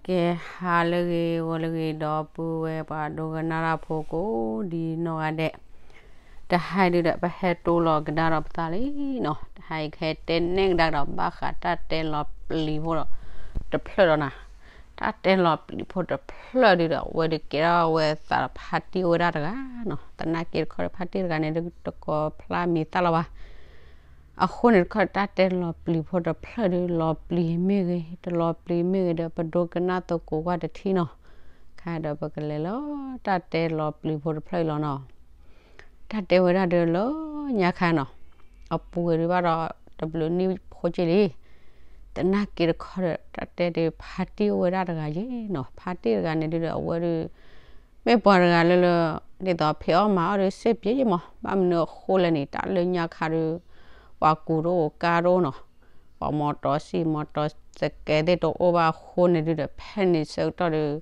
ကဲ ဟါလၢအဂ့ၤ ဂီၤလၢအဂ့ၤ ဒီပုၢ်ဝဲၢ်ပှၤဒိကနၣ်တၢ်ဖိကိးဒံနီၢ်ဂၤဒဲး, တဟါအံၤဒုဒီး ပဟဲတိၢ်လီၤကဒါဒီးပသးလံနီၤ, တဟါအံၤကဟဲတဲနဲၣ်ကဒါကဒီး ဘၣ်ဃးတၢ်တဲလီၤပျံၤဖိဒီးတဖျၢၣ်ဒီးနၤ, တၢ်တဲလီၤပျံၤဖိတဖျၢၣ်ဒုဒီး အဝဲဒုးကဲထီၣ်ဝဲသးဒီးဖါတံၢ်အိၣ်ဝဲဒၣ်တဂၤနီၤ, သနာ်က့တခီဒီးဖါတံၢ်တဂၤန့ၣ်ဒုး တကိးဖျါမံၤသၣ်လီၤဘၣ် အဃိန့ၣ်တခီ တၢ်တဲလီၤပျံၤဖိတဖျၢၣ်ဒုး လီၤပျံၤမ့ၢ်ဂ့ၤ တလီၤပျံၤမ့ၢ်ဂ့ၤဒီး ပဒိကနၣ်သကိးကွၢ်တထံၣ်နီၤ, ခါဒီးပကလဲၤလၢ တၢ်တဲလီၤပျံၤဖိတဖျၢၣ်အံၤလီၤနီၤ, တၢ်တဲဝဲဒၣ်ဒုးလၢညါခါနီၤ, အပူၤကွံာ်ဒုးဘၣ်ဒီး တဘျုးနံၣ်ဖိက့လံ, သနာ်က့တခီဒီး တၢ်တဲဒုးဖါတံၢ်အိၣ်ဝဲဒၣ်တဂၤယ့နီၤ, ဖါတံၢ်တဂၤန့ၣ်ဒုးဒီး အဝဲဒုး မ့ၢ်ပှၤတဂၤလၢလၢ ဒ်သိးဖံးအီၣ်မၤအီၣ်ဒီးစ့ပျ့မး, ဘၣ်မနုၤအဃိလဲၣ်န့ၣ် တၢ်လၢညါခါဒီး ပှၤကူးတအိၣ်ကါတအိၣ်နီၤ, ပှၤမီတီစံၣ် မီတီစကဲသ့ၣ်တအိၣ်ဘၣ်အဃိန့ၣ်ဒုးဒီး ဖဲန့ၣ်ဆၢကတီၢ်ဒီး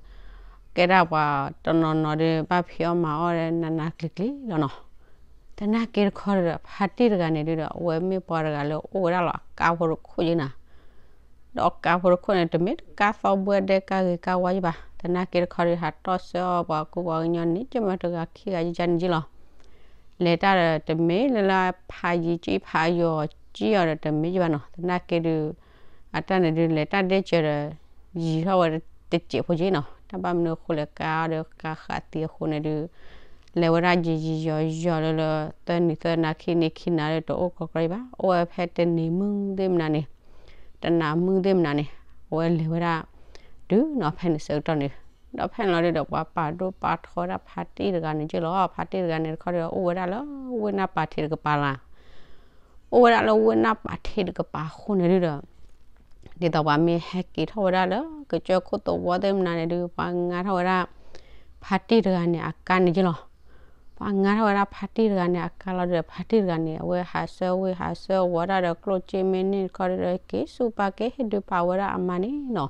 ကဲဒၣ်ပှၤတနီၤနီၤဒီး ဘၣ်ဖံးအီၣ်မၤအီၣ်ဒီးနးနးကျံၤကျံၤလီၤနီၤ, သနာ်က့တခီဒီး ဖါတံၢ်တဂၤန့ၣ်ဒုးဒီး အဝဲမ့ၢ်ပှၤတဂၤလၢအိၣ်ဝဲဒၣ်လီၤအကါဖိတခိၣ်ယ့နီၤ ဒီးကါဖိတခိၣ်န့ၣ် တမ့ၢ်တကါသီဘှဲဒဲး ကါဂ့ၤကါဝါယ့ဘၣ်, သနာ်က့တခီဒီး ဟးတီၣ်ဆှၢအီၣ်ပှၤကူပှၤကညီန့ၣ် ကမၢတဂၤခံဂၤယကန့ၣ်ယ့လီၤ, လဲၤတၢ်ဒီး တမ့ၢ်လၢလၢဖးယံၤကံဖးယီၤကံအီၤဒီး တမ့ၢ်ယ့ဘၣ်နီၤ, သနာ်က့ဒုး အတၢ်န့ၣ်ဒုး လဲၤတၢ်ဒဲကၢၤဒီး ယံၤထီၣ်ဝဲတစဲးဖိက့နီၤ, တၢ်ဘၣ်မနုၤအဃိလဲၣ် ကါအီၤဒီးကါဃးသံအဃိန့ၣ်ဒုး လဲၤဝဲဒၣ်ယံၤယံၤယီၤယီၤလၢလၢ သၢနံၤသၢနၤခံနံၤခံနၤဒီး တအိၣ်ကီကီယ့ဘၣ်, အိၣ်ဝဲဖဲတနံၤမုၢ်သ့ၣ်မနၤန့ၣ် တနၤမုၢ်သ့ၣ်မနၤန့ၣ် အဝဲလဲၤဝဲဒၣ် တုၤနီၤဖဲန့ၣ်ဆၢကတီၢ်န့ၣ်, ဒီးဖဲန့ၣ်လီၤဒုးဒီး ပှၤပာ်ဒိၣ်ပာ်ထီဝဲဒၣ်ဖါတံၢ်တဂၤန့ၣ်က့လီၤ, ဖါတံၢ်တဂၤန့ၣ်တခီဒီး အိၣ်ဝဲဒၣ်လၢဝ့ၢ်နၢ်ပၤထံးတကပၤလီၤ, အိၣ်ဝဲဒၣ်လၢဝ့ၢ်နၢ်ပၤထံးတကပၤအဃိန့ၣ်ဒုးဒီး ဒ်သိးပှၤမ့ၢ်ဟဲက့ၤထီၣ်ဝဲဒၣ်လၢ ကစၢၢ်ခိၣ်သဝီသ့ၣ်မနၤန့ၣ်ဒုး ပှၤငါထီၣ်ဝဲဒၣ် ဖါတံၢ်တဂၤန့ၣ်အကါန့ၣ်က့လီၤ, ပှၤငါထီၣ်ဝဲဒၣ်ဖါတံၢ်တဂၤန့ၣ်အကါလီၤဒုးဒီး ဖါတံၢ်တဂၤန့ၣ် အဝဲဟးဆှၢဝ့ၢ်ဟးဆှၢဝီၤတၢ်ဒီးကျိၣ်စ့မ့ၢ်န့ၢ်တခီဒုးဒီး က့ၤဆူပာ်က့ၤဟ့ၣ်ဒုးပာ်ဝဲဒၣ်အမါန့ၣ်နီၤ,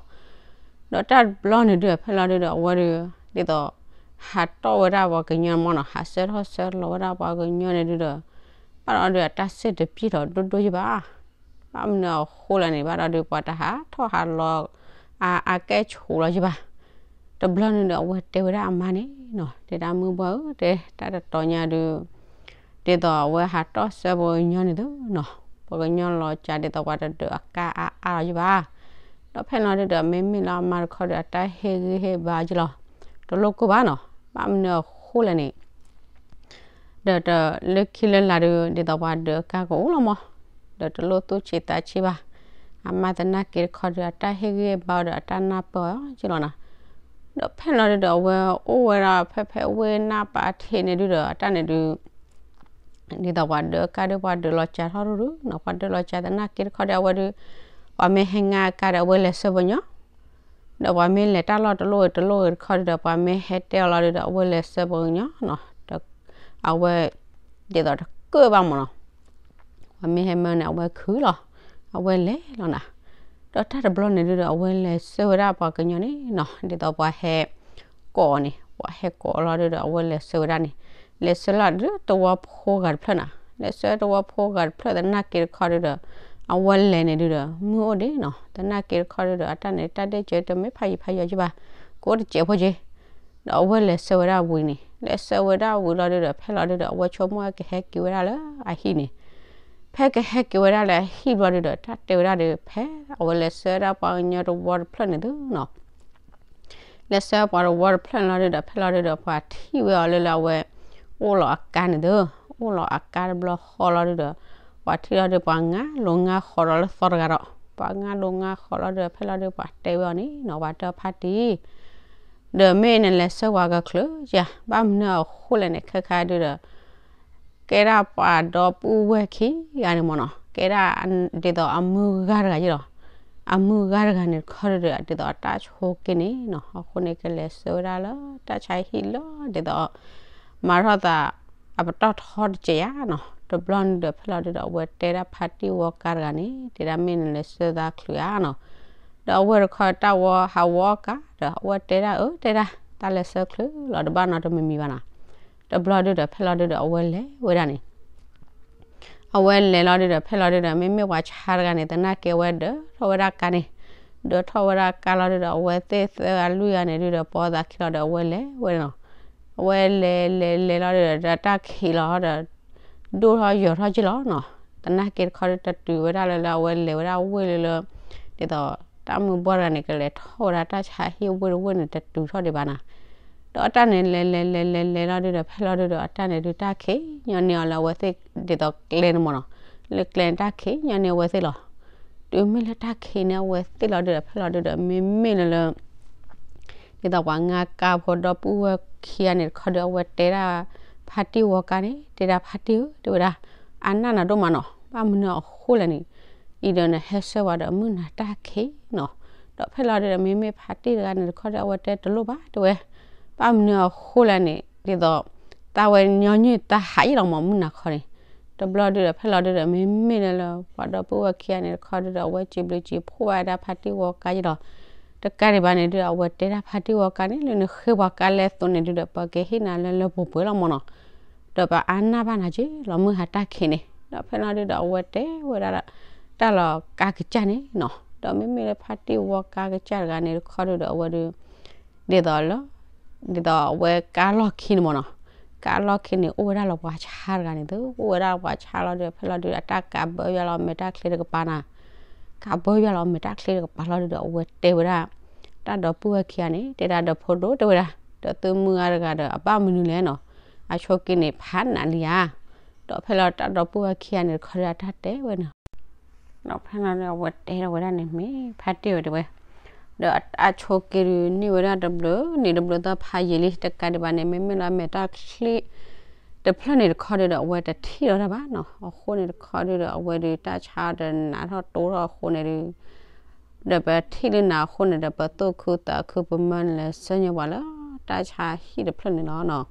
ဒီးတၢ်တဘျီန့ၣ်ဒုးဒီး ဖဲလီၤဒုးဒီး အဝဲဒုး ဒ်သိး ဟးတီၣ်ဝဲဒၣ်ပှၤကညီမ့ၢ်နီၤ, ဟးဆှၢထီၣ်ဆှၢလီၤဝဲဒၣ်ပှၤကညီန့ၣ်ဒုးဒီး ဘၣ်ဒီးဒုးအတၢ်စ့ၣ်တပျံၤထီၣ်ဒိၣ်ဒိၣ်ယ့ဘၣ်, ဘၣ်မနုၤအဃိလဲၣ်န့ၣ် ဘၣ်ဒီးဒုးပှၤတဟးထီၣ်ဟးလီၤ အါအါကဲဆိးလီၤယ့ဘၣ်, တဘျီန့ၣ်ဒီး အဝဲတဲဝဲဒၣ်အမါန့ၣ်နီၤ, တဲဒၣ်မုၢ်ဘှၢ်ဧၢ တဲ တၢ်တတီၤညါဒုး ဒ်သိးအဝဲဟးတီၣ်ဆှၢပှၤကညီန့ၣ်သ့နီၤ, ပှၤကညီလီၤစှၤဒ်သိးပှၤတဒုးအကါအါအါလီၤယ့ဘၣ်, ဒီးဖဲန့ၣ်လီၤဒုးဒီး မ့မ့ၢ်လၢအမါတခီဒီး အတၢ်ဟ့ၣ်ဂံၢ်ဟ့ၣ်ဘါယ့လီၤ, တလိၣ်ကိၢ်ဘၣ်နီၤ, ဘၣ်မနုၤအဃိလဲၣ်န့ၣ် ဒီးတလၢခံလၢလာ်ဒုး ဒ်သိးပှၤဒုးအကါကအိၣ်လီၤမး, ဒီးတလိၣ်သူၣ်ဆံးသးဆံးဘၣ်, အမါသနာ်က့တခီဒီး အတၢ်ဟ့ၣ်ဂံၢ်ဟ့ၣ်ဘါဒီး အတၢ်နၢ်ပၢၢ်အီၤယ့လီၤနီၤ, ဒီးဖဲန့ၣ်လီၤဒုးဒီး အဝဲအိၣ်ဝဲဒၣ်ဖဲဖဲဝ့ၢ်နၢ်ပၤထံးန့ၣ်ဒုးဒီး အတၢ်န့ၣ်ဒုး ဒ်သိးပှၤဒုးအကါဒုး ပှၤဒုးလီၤစှၤထီၣ်ဒုးနီၤ, ပှၤဒုးလီၤစှၤသနာ်က့တခီဒီး အဝဲဒုး ပှၤမ့ၢ်ဟဲငါအကါဒီး အဝဲလဲၤဆှၢပှၤကညီ ဒီးပှၤမ့ၢ်လဲၤတၢ်လီၢ်တလိၣ်ဂ့ၤတလိၣ်ဂ့ၤတခီဒုးဒီး ပှၤမ့ၢ်ဟဲတဲအီၤလီၤဒုးဒီး အဝဲလဲၤဆှၢပှၤကညီနီၤ, အဝဲ ဒ်သိးတကၢၣ်ဘၣ်မးနီၤ, ပှၤမ့ၢ်ဟဲမၢန့ၣ် အဝဲခုၣ်လီၤ, အဝဲလဲၤလီၤနၤ, ဒီးတၢ်တဘျီန့ၣ်ဒုးဒီး အဝဲလဲၤဆှၢဝဲဒၣ်ပှၤကညီန့ၣ်နီၤ, ဒ်သိးပှၤဟဲကိးန့ၣ် ပှၤဟဲကိးအီၤလီၤဒုးဒီး အဝဲလဲၤဆှၢဝဲဒၣ်န့ၣ်, လဲၤဆှၢလီၤဒုးသဝီဖိဂၤတဖျၢၣ်နၤ, လဲၤဆှၢသဝီဖိဂၤတဖျၢၣ်သနာ်က့တခီဒုးဒီး အဝဲလဲၤန့ၣ်ဒုးဒီး မုၢ်အိၣ်ဒံးနီၤ, သနာ်က့တခီဒုးဒီး အတၢ်န့ၣ် တၢ်ဒဲကၢၤတမ့ၢ်ဖးယံၤဖးယီၤယ့ဘၣ်, ကအိၣ်တစဲးဖိက့ ဒီးအဝဲလဲၤဆှၢဝဲဒၣ်ဝံၤန့ၣ် လဲၤဆှၢဝဲဒၣ်ဝံၤလီၤဒုးဒီး ဖဲလီၤဒုးဒီး အဝဲဆိကမိၣ်ကဟဲက့ၤဝဲဒၣ်လၢအဟံၣ်န့ၣ်, ဖဲကဟဲက့ၤဝဲဒၣ်လၢအဟံၣ်ဘျီဒုးဒီး တၢ်တဲဝဲဒၣ်ဒီး ဖဲအဝဲလဲၤဆှၢဒၣ်ပှၤကညီတဝီတဖျၢၣ်န့ၣ်သုနီၤ လဲၤဆှၢပှၤတဝီတဖျၢၣ်န့ၣ်လီၤဒုးဒီး ဖဲလီၤဒုးဒီး ပှၤထံၣ်ဝဲအီၤလၢလၢအဝဲ အိၣ်လီၤအကါန့ၣ်သု, အိၣ်လီၤအကါတဘျီဃီလီၤဒုးဒီး ပှၤထံၣ်လီၤဒုး ပှၤငါလိၤငါဃီဒီးလၢသီတဂၤဒီး ပှၤငါလိၤငါဃီလီၤဒုးဒီး ဖဲလီၤဒုး ပှၤတဲဝဲအီၤန့ၣ်နီၤ ပှၤတဲဖါတံၢ် ဒီးမ့ၢ်နလဲၤဆှၢပှၤကချုးဧါ, ဘၣ်မနုၤအဃိလဲၣ်န့ၣ် ခဲခါဒုးဒီး ကဲဒၣ်ပှၤဒီပုၢ်ဝဲၢ်ခံဂၤန့ၣ်မ့ၢ်နီၤ, ကဲဒၣ်ဒ်သိးအမုၢ်ဂၤတဂၤယ့လီၤ. အမုၢ်ဂၤတဂၤန့ၣ်တခီဒုးဒီး ဒ်သိးအတၢ်ဆိးက့န့ၣ်နီၤ, အဃိန့ၣ် ကလဲၤဆှၢဝဲဒၣ်လၢတၢ်ဆါဟံၣ်လီၤ, ဒ်သိး မၤထီၣ်သး အပတီၢ်ထီတစဲးယါနီၤ. တဘျီန့ၣ်ဒီး ဖဲလီၤဒုးဒီး အဝဲတဲဒၣ်ဖါတံၢ်ဝီကါတဂၤန့ၣ် တဲဒၣ်မ့ၢ်နလဲၤဆှၢသးချုးဧါနီၤ. ဒီးအဝဲတခီတၢ်ဝီဟးဝီအီၣ်ကါဒီး အဝဲတဲဒၣ်အၢ တဲဒၣ် တၢ်လဲၤဆှၢချုးလီၤ တဘၣ်နီတမံၤမံၤဘၣ်နီၤ. တဘျီဒုးဒီး ဖဲလီၤဒုးဒီး အဝဲလဲၤဝဲဒၣ်န့ၣ် အဝဲလဲၤလီၤဒုးဒီး ဖဲလီၤဒုးဒီး မ့မ့ၢ်ပှၤဆါတဂၤန့ၣ် သနာ်က့အဝဲဒၢထီၣ်ဝဲဒၣ်ကါန့ၣ် ဒိးထီၣ်ဝဲဒၣ်ကါလီၤဒုဒီး အဝဲသ့ၣ်သၢဂၤလွံၢ်ဂၤန့ၣ်ဒုဒီး ပိာ်သးခံလီၤဒီး အဝဲလဲၤဝဲန့ၣ်လီၤ. အဝဲလဲၤလဲၤလဲၤလီၤဒုဒီး တၢ်ခံးလီၤဒီး ဒိၣ်ထီၣ်ယိာ်ထီၣ်က့လီၤနီၤ. သနာ်က့တခီဒု တတုၤဝဲဒၣ်လၢ လၢအဝဲလဲၤဝဲဒၣ်ဝ့ၢ်လၢလၢ ဒ်သိးတၢ်မုၢ်ဘှီၣ်တဂၤန့ၣ် ကလဲၤထီၣ်ဝဲဒၣ်တၢ်ဆါဟံၣ်ဝ့ၢ်တဝ့ၢ်န့ၣ် တတုၤထီၣ်ဒံးဘၣ်နီၤ. ဒီးအတၢ်န့ၣ် လဲၤလဲၤလဲၤလဲၤလဲၤလီၤဒုဒီး ဖဲလီၤဒုဒီး အတၢ်န့ၣ်ဒု တၢ်ခံးညီန့ၢ်အီၤလၢအဝဲသ့ၣ် ဒ်သိးကျဲန့ၣ်မ့ၢ်နီၤ. လၢကျဲန့ၣ် တၢ်ခံးညီန့ၢ်အဝဲသ့ၣ်လီၤ. တုၤမ့ၢ်လၢတၢ်ခံးန့ၢ် အဝဲသ့ၣ်လီၤဒုဒီး ဖဲလီၤဒုဒီး မ့မ့ၢ်လၢလၢ ဒ်သိးပှၤငါကါဖိဒီပုၢ်ဝဲၢ်ခံဂၤန့ၣ်တခီဒု အဝဲတဲဒၣ်ဖါတံၢ်ဝီကါန့ၣ် တဲဒၣ်ဖါတံၢ်ဧၢ တဲဝဲဒၣ် အနၢ်နၤဒိၣ်မးနီၤ, ဘၣ်မနုၤအဃိလဲၣ်န့ၣ် အံၤဒီးနဟဲဆှၢဝဲဒီးမုၢ်နၤတၢ်ခံးနီၤ. ဒီးဖဲလီၤဒုဒီး မ့မ့ၢ်ဖါတံၢ်တဂၤန့ၣ်တခီဒု အဝဲတဲတလိၣ်ဘၣ် တဲဝဲ ဘၣ်မနုၤအဃိလဲၣ်န့ၣ် ဒ်သိး တၢ်ဝဲညီနုၢ်တၢ်ဟးယံာ်လီၤမး မုၢ်နၤခီန့ၣ်. တဘျီဒုဒီး ဖဲလီၤဒုဒီး မ့မ့ၢ်လၢလၢ ပှၤဒီပုၢ်ဝဲၢ်ခံဂၤန့ၣ်တခီဒုဒီး အဝဲစံးဘျုးစံးဖှိၣ်ဘၣ်ဝဲဒၣ်ဖါတံၢ်ဝီကါယံာ်လီၤ. တကးဒံးဘၣ်န့ၣ်ဒု အဝဲတဲဒၣ်ဖါတံၢ်ဝီကါန့ၣ် လၢနဃ့ပှၤကါလဲသိးန့ၣ်ဒုဒီး ပကဟ့ၣ်နၤလၢလၢပှဲၤပှဲၤလီၤမးနီၤ. ဒီးပအါနၢ်ဘၣ်နၤက့ၤလီၤ မုၢ်ဟါတၢ်ခံးန့ၣ်. ဒီးဖဲလီၤဒုဒီး အဝဲတဲဝဲဒၣ် တၢ်လီၤကါကစၢ်န့ၣ်နီၤ. ဒီးမ့မ့ၢ်လၢဖါတံၢ်ဝီကါကစၢ်တဂၤန့ၣ်တခီဒုဒီး အဝဲဒု ဒ်သိးလၢ ဒ်သိးအဝဲကါလီၢ်ခံန့ၣ်မ့ၢ်နီၤ. ကါလီၢ်ခံန့ၣ် အိၣ်ဝဲဒၣ်လၢပှၤဆါတဂၤန့ၣ်သု, အိၣ်ဝဲဒၣ်ပှၤဆါလီၤဒုဒီး ဖဲလီၤဒုဒီး အတၢ်ကးဘၢယွၤလီၤမဲာ်တၢ်ချ့တကပၤနီၤ. ကးဘၢယွၤလီၤမဲာ်တၢ်ချ့တကပၤလီၤဒုဒီး အဝဲတဲဝဲဒၣ် တၢ်ဒီပုၢ်ဝဲၢ်ခံဂၤန့ၣ် တဲဒၣ်ဒီးဖိဒိၣ်တဲဝဲဒၣ် ဒီးသုမုၢ်ဂၤတဂၤဒီး အဘၣ်မနုၤလဲၣ်နီၤ. အဆိးက့န့ၣ် ဖးနးလံဧါ. ဒီးဖဲလီၤတၢ်ဒီပုၢ်ဝဲၢ်ခံဂၤန့ၣ်တခီဒု အတၢ်တဲဝဲန့ၣ် ဒီးဖဲန့ၣ်အဝဲတဲထီၣ်ဝဲဒၣ်န့ၣ် မ့ၢ်ဖါတံၢ်ဝဲတဲဝဲ, ဒီးအဆိးက့ဒုန့ၢ်ဝဲဒၣ်တဘျုးနံၣ်တဘျုးသီ ဖးယံာ်လံ, တကးဒံးဘၣ်န့ၣ် မ့မ့ၢ်လၢအမဲာ်တၢ်ချ့တဖျၢၣ်န့ၣ်တခီဒုဒီး အဝဲတထံၣ်လီၤတၢ်ဘၣ်နီၤ. အဃိန့ၣ်တခီဒုဒီး အဝဲဒုးတၢ်ဆါတနးထီၣ်တိထီၣ်အဃိန့ၣ်ဒု ဒီးပထံၣ်လၢနၤအဃိန့ၣ်ဒီး ပသူၣ်ခုသးခု ပမၢနလဲၤဆှၢန့ၢ်ပှၤလၢတၢ်ဆါဟံၣ်တဖျၢၣ်န့ၣ်လီၤနီၤ.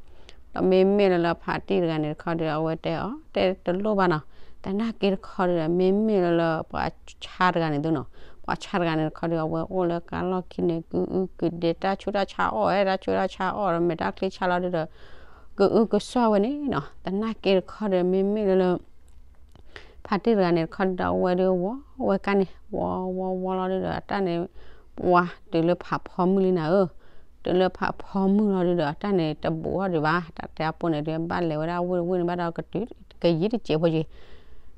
ဒီးမ့မ့ၢ်လၢလၢဖါတံၢ်တဂၤန့ၣ်တခီဒု အဝဲတဲအီၤ တဲတလိၣ်ဘၣ်နီၤ. သနာ်က့တခီဒုဒီး မ့မ့ၢ်လၢလၢပှၤဆါတဂၤန့ၣ်သုနီၤ, ပှၤဆါတဂၤန့ၣ်တခီဒု အဝဲအိၣ်လၢကါလီၢ်ခံန့ၣ် ကအုကဒဲ တၢ်ဆူးတၢ်ဆါအီၣ်ဝဲ, တၢ်ဆူးတၢ်ဆါအီၣ်ဒီး မဲာ်တၢ်ချ့ဆါလီၤဒုဒီး ကအုကစွၢ်ဝဲန့ၣ်နီၤ. သနာ်က့တခီဒု မ့မ့ၢ်လၢလၢ ဖါတံၢ်တဂၤန့ၣ်တခီဒုဒီး အဝဲဒုးဝီဝဲကါန့ၣ် ဝီဝီဝီလီၤဒုဒီး အတၢ်န့ၣ် ပှၤတုၤလၢဖးဖီမုၢ်လံနၤဧၢ, တုၤလၢဖးဖီမုၢ်လီၤဒုဒီး အတၢ်န့ၣ်တဘူးထီၣ်ဒံးဘၣ်, တၢ်တဲအပူၤန့ၣ်ဒုး ဘၣ်လဲၤဝဲဒၣ်ဝ့ၢ်တဝ့ၢ်န့ၣ် ဘၣ်ဒီးကတုၤ ကယံာ်တစဲးဖိက့ၤ,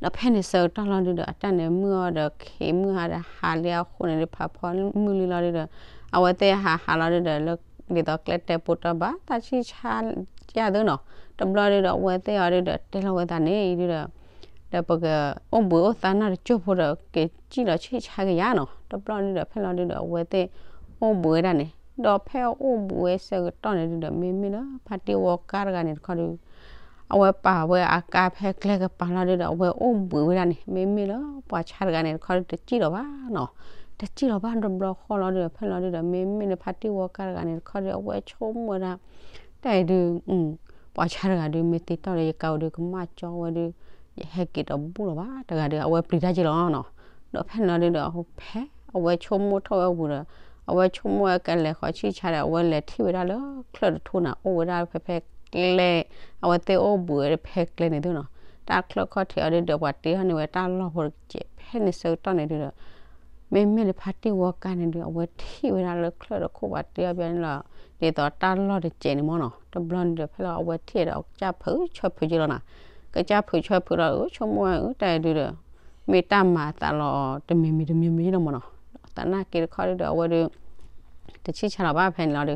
ဒီးဖဲန့ၣ်ဆၢကတီၢ်လီၤဒုဒီး အတၢ်န့ၣ်မုၢ်အီၤဒီး ခံးမုၢ်ဟါဒီး ဟးလံအဃိန့ၣ်ဒုး ဖးဖီမုၢ်လံလီၤဒုဒီး အဝဲသ့ၣ်ဟးဟးလီၤဒုဒီး လၢဒ်သိးကျဲတဲာ်ပူၤတီၤဘၣ် တၢ်ဆံၣ်ဆါယၤသုနီၤ. တဘျီဒုဒီး အဝဲသ့ၣ်အီၤဒုဒီး တဲလီၤဝဲသးန့ၣ်ဒုဒီး ဒီးပကအိၣ်ဘှံးအိၣ်သါနီတစိၢ်ဖိဒီး ကစံၣ်လီၤဆံၣ်ဆါကယၤနီၤ. တဘျီဒုဒီး ဖဲလီၤဒုဒီး အဝဲသ့ၣ်အိၣ်ဘှံးဝဲဒၣ်န့ၣ်, ဒီးဖဲအိၣ်ဘှံးဝဲဆၢကတီၢ်န့ၣ်ဒုဒီး မ့မ့ၢ်လၢဖါတံၢ်ဝီကါတဂၤန့ၣ်တခီဒု အဝဲပာ်ဝဲအကါဖဲကျဲကပၤလီၤဒုဒီး အဝဲအိၣ်ဘှံးဝဲဒၣ်န့ၣ် မ့မ့ၢ်လၢပှၤဆါတဂၤန့ၣ်တခီဒု တစံၣ်လီၤဘၣ်နီၤ. တစံၣ်လီၤဘၣ်တဘျီဃီလီၤဒုဒီး ဖဲလီၤဒုဒီး မ့မ့ၢ်လၢဖါတံၢ်ဝီကါတဂၤန့ၣ်တခီဒု အဝဲဆိကမိၣ်ဝဲဒၣ် တၢ်အံၤဒု ပှၤဆါတဂၤဒု မ့ၢ်သံတီၢ်လၢယကါအိၣ်ဒု ကမၣ်ကၠီဝဲဒု ယဟဲက့ၤဒီးဘူၣ်လီၤဘၣ် တဂၤဒု အဝဲပျံၤတၢ်က့ၤလီၤနီၤ. ဒီးဖဲန့ၣ်လီၤဒုဒီး ဖဲအဝဲဆိကမိၣ်ထီၣ်ဝဲဝံၤဒီး အဝဲဆိကမိၣ်ဝဲကလဲၤဃီၤဆံၣ်ဆါဒီး အဝဲလဲၤထံၣ်ဝဲဒၣ်လၢချၢၣ်တထူၣ်န့ၣ် အိၣ်ဝဲဒၣ်ဖဲဖဲကျဲ အဝဲသ့ၣ်အိၣ်ဘှံးဝဲဖဲကျဲန့ၣ်သုနီၤ. တၢ်ချၢၣ်ခီၣ်ထံးအီၤဒုဒီး ပှၤတ့ထီၣ်န့ၢ်ဝဲတၢ်လီၢ်ဖိတကဲး ဖဲန့ၣ်ဆၢကတီၢ်န့ၣ်ဒုဒီး မ့မ့ၢ်လၢဖါတံၢ်ဝီကါန့ၣ်ဒု အဝဲထံၣ်ဝဲဒၣ်လၢချၢၣ်တခိၣ်ပှၤတ့ထီၣ်ဘၣ်န့ၣ်လီၤ. ဒ်သိးတၢ်လီၢ်တကဲးန့ၣ်မ့ၢ်နီၤ. တဘျီန့ၣ်ဒီး ဖဲလီၤအဝဲထံၣ်ဒီး အကစၢ်ဖုးဆၢဖုးက့ၤလီၤနီၤ. ကစၢ်ဖုးဆၢဖုးလီၤ အဆိကမိၣ်ဝဲအတၢ်အံၤဒုဒီး မ့ၢ်တၢ်မၤအသးလီၤတမံၤမံၤတမံၤမံၤလီၤမ့ၢ်နီၤ. သနာ်က့တခီဒုဒီး အဝဲဒု တဆံၣ်ဆါလီၤဘၣ်ဖဲန့ၣ်လီၤဒု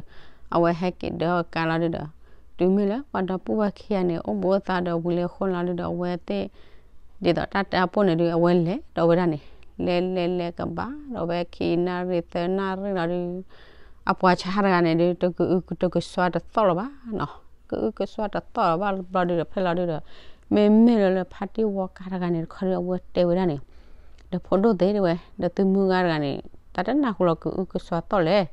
အဝဲဟဲက့ၤဒၢကါလီၤဒုဒီး တုၤမ့ၢ်လၢပှၤဒီပုၢ်ဝဲၢ်ခံဂၤန့ၣ် အိၣ်ဘှံးအိၣ်သါဒီးဝံၤလၢအဃိန့ၣ်လီၤဒုဒီး အဝဲသ့ၣ် ဒ်သိးတၢ်တဲအပူၤန့ၣ်ဒု အဝဲလဲၤဒီးဝဲဒၣ်န့ၣ် လဲၤလဲၤလဲၤကဘၣ်ဒီးဝဲခံနၣ်ရံၣ်သၢနၣ်ရံၣ်လီၤဒု အပှၤဆါတဂၤန့ၣ်ဒု တကအုကတကစွါတသီၣ်လီၤဘၣ်နီၤ. ကအုကစွါတသီၣ်လီၤဘၣ်တဘျီဒုဒီး ဖဲလီၤဒုဒီး မ့မ့ၢ်လၢလၢဖါတံၢ်ဝီကါတဂၤန့ၣ်တခီဒု အဝဲတဲဝဲဒၣ်န့ၣ် ဒီးဖိဒိၣ်သ့ၣ်တဲဝဲ ဒီးသုမုၢ်ဂၤတဂၤန့ၣ် တၢ်တနၢ်ဟူလီၤကအုကစွါသီၣ်လဲၣ်,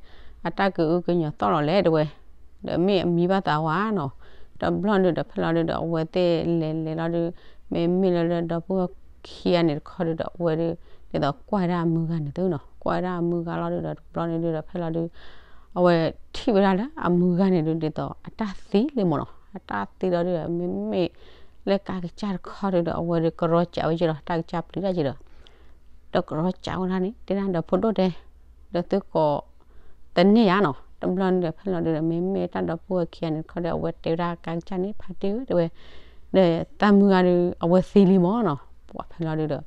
အတၢ်ကအုကညီၤသီၣ်လီၤလဲၣ်တဲဝဲ, ဒီးမ့ၢ်အမံဘၣ်သးဝဲနီၤ. တဘျီဒုဒီးဖဲလီၤဒုဒီး အဝဲသ့ၣ်လဲၤလဲၤလီၤဒု မ့မ့ၢ်လၢလၢဒီပုၢ်ဝဲၢ်ခံဂၤန့ၣ်တခီဒုဒီး အဝဲဒု ဒ်သိးကွၢ်ဝဲဒၣ်အမုၢ်ဂၤန့ၣ်သုနီၤ. ကွၢ်ဝဲဒၣ်အမုၢ်ဂၤလီၤဒုဒီး တဘျီန့ၣ်ဒုဒီးဖဲလီၤဒု အဝဲထံၣ်ဝဲဒၣ်လၢအမုၢ်ဂၤန့ၣ်ဒု ဒ်သိးအတၢ်သံလံမ့ၢ်နီၤ. အတၢ်သံလီၤဒုဒီး မ့မ့ၢ်လၢကါကစၢ်တခီဒုဒီး အဝဲဒုကရီကးဝဲက့ၤလီၤ တၢ်ကစၢ်ပျံၤတၢ်က့ၤဒီး ဒီးကရီကးဝဲဒၣ်န့ၣ် တဲဒၣ်ဒီးဖိဒိၣ်တဲ ဒီးသုကိးတန့ၢ်ယၤနီၤ. တဘျီန့ၣ်ဒီး ဖဲလီၤဒုဒီး မ့မ့ၢ်တၢ်ဒီပုၢ်ဝဲၢ်ခံဂၤန့ၣ်တခီဒီး အဝဲတဲဝဲဒၣ်ကါကစၢ်န့ၣ် ဖါတံၢ်ဧၢ တဲဝဲ, ဒီးတၢ်မုၢ်ဂၤဒီး အဝဲသံလံမၢ်နီၤ. ပှၤဖဲလီၤဒု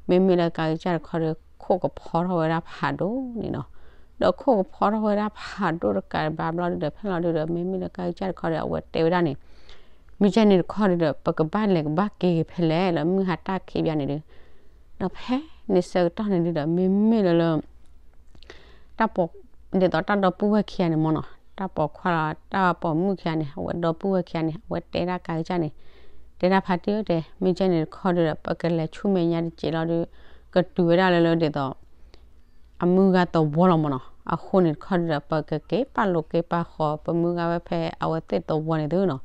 ဒီး မ့မ့ၢ်လၢကါကစၢ်တခီဒီး ခိၣ်ကဖီထီၣ်ဝဲဒၣ်ဖးဒိၣ်န့ၣ်နီၤ. ဒီးခိၣ်ကဖီထီၣ်ဝဲဒၣ်ဖးဒိၣ်တကးဘၣ်ဘျီဒုဒီး ဖဲလီၤဒုဒီး မ့မ့ၢ်လၢကါကစၢ်တခီဒီး အဝဲတဲဝဲဒၣ်န့ၣ် မ့ၢ်ကဲန့ၣ်တခီဒုဒီး ပကဘၣ်လဲၤကဘၣ်က့ၤဂ့ၤဖဲလဲၣ်လၢမုၢ်ဟါတၢ်ခံးဘၣ်န့ၣ်ဒု, ဒီးဖဲန့ၣ်ဆၢကတီၢ်န့ၣ်ဒုဒီး မ့မ့ၢ်လၢလၢ တၢ်ပိာ်, ဒ်သိးတၢ်ဒီပုၢ်ဝဲၢ်ခံဂၤန့ၣ်မၢ်နီၤ, တၢ်ပိာ်ခွါလီၤ တၢ်ပိာ်မုၣ်ခံဂၤန့ၣ် အဝဲဒီပုၢ်ဝဲၢ်ခံဂၤန့ၣ် အဝဲတဲဒၣ်ကါကစၢ်န့ၣ်, တဲဒၣ်ဖါတံၢ်ဧၢ တဲ မ့ၢ်ကဲန့ၣ်တခီဒုဒီး ပကလဲၤဆူမဲာ်ညါတစဲးလီၤဒု, ကတုၤဝဲဒၣ်လၢလၢဒ်သိး အမုၢ်ဂၤသဝီလီၤမၢ်နီၤ. အဃိန့ၣ်တခီဒုဒီး ပကက့ၤပာ်လိာ်က့ၤပာ်ဃီၤ ပမုၢ်ဂၤဝဲဖဲအဝဲသ့ၣ်သဝီန့ၣ်သုနီၤ.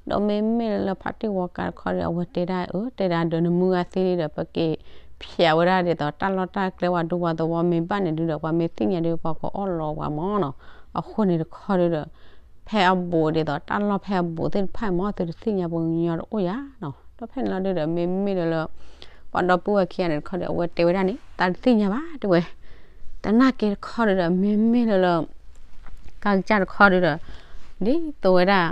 ဒီးမ့မ့ၢ်လၢဖါတံၢ်ဝီကါတခီဒီး အဝဲတဲဒၣ်အၢ တဲဒၣ်ဒီးနမုၢ်ဂၤသံလံဒီး ပက့ၤဖျဲးဝဲဒၣ်ဒ်သိးတၢ်လီၢ်တၢ်ကျဲ ပှၤဒူပှၤသဝီမ့ၢ်ဘၣ်န့ၣ်ဒုဒီး ပှၤမ့ၢ်သ့ၣ်ညါဒု ပှၤကအီၣ်လီၤပှၤမၢ်နီၤ. အဃိန့ၣ်တခီဒုဒီး ဖဲအဘူးဒ်သိးတၢ်လီၢ်ဖဲအဘူးသ့ၣ်တဖၣ်မၢ် သုတသ့ၣ်ညါပှၤကညီတအိၣ်ယၤနီၤ. ဒီးဖဲန့ၣ်လီၤဒုဒီး မ့မ့ၢ်လၢလၢ ပှၤဒီပုၢ်ဝဲၢ်ခံဂၤန့ၣ်တခီဒီး အဝဲတဲဝဲဒၣ်န့ၣ် သးတသ့ၣ်ညါဘၣ်တဲဝဲ, တနာ်က့တခီဒုဒီး မ့မ့ၢ်လၢလၢ ကါကစၢ်တခီဒုဒီး ဒ်သိးဝဲဒၣ်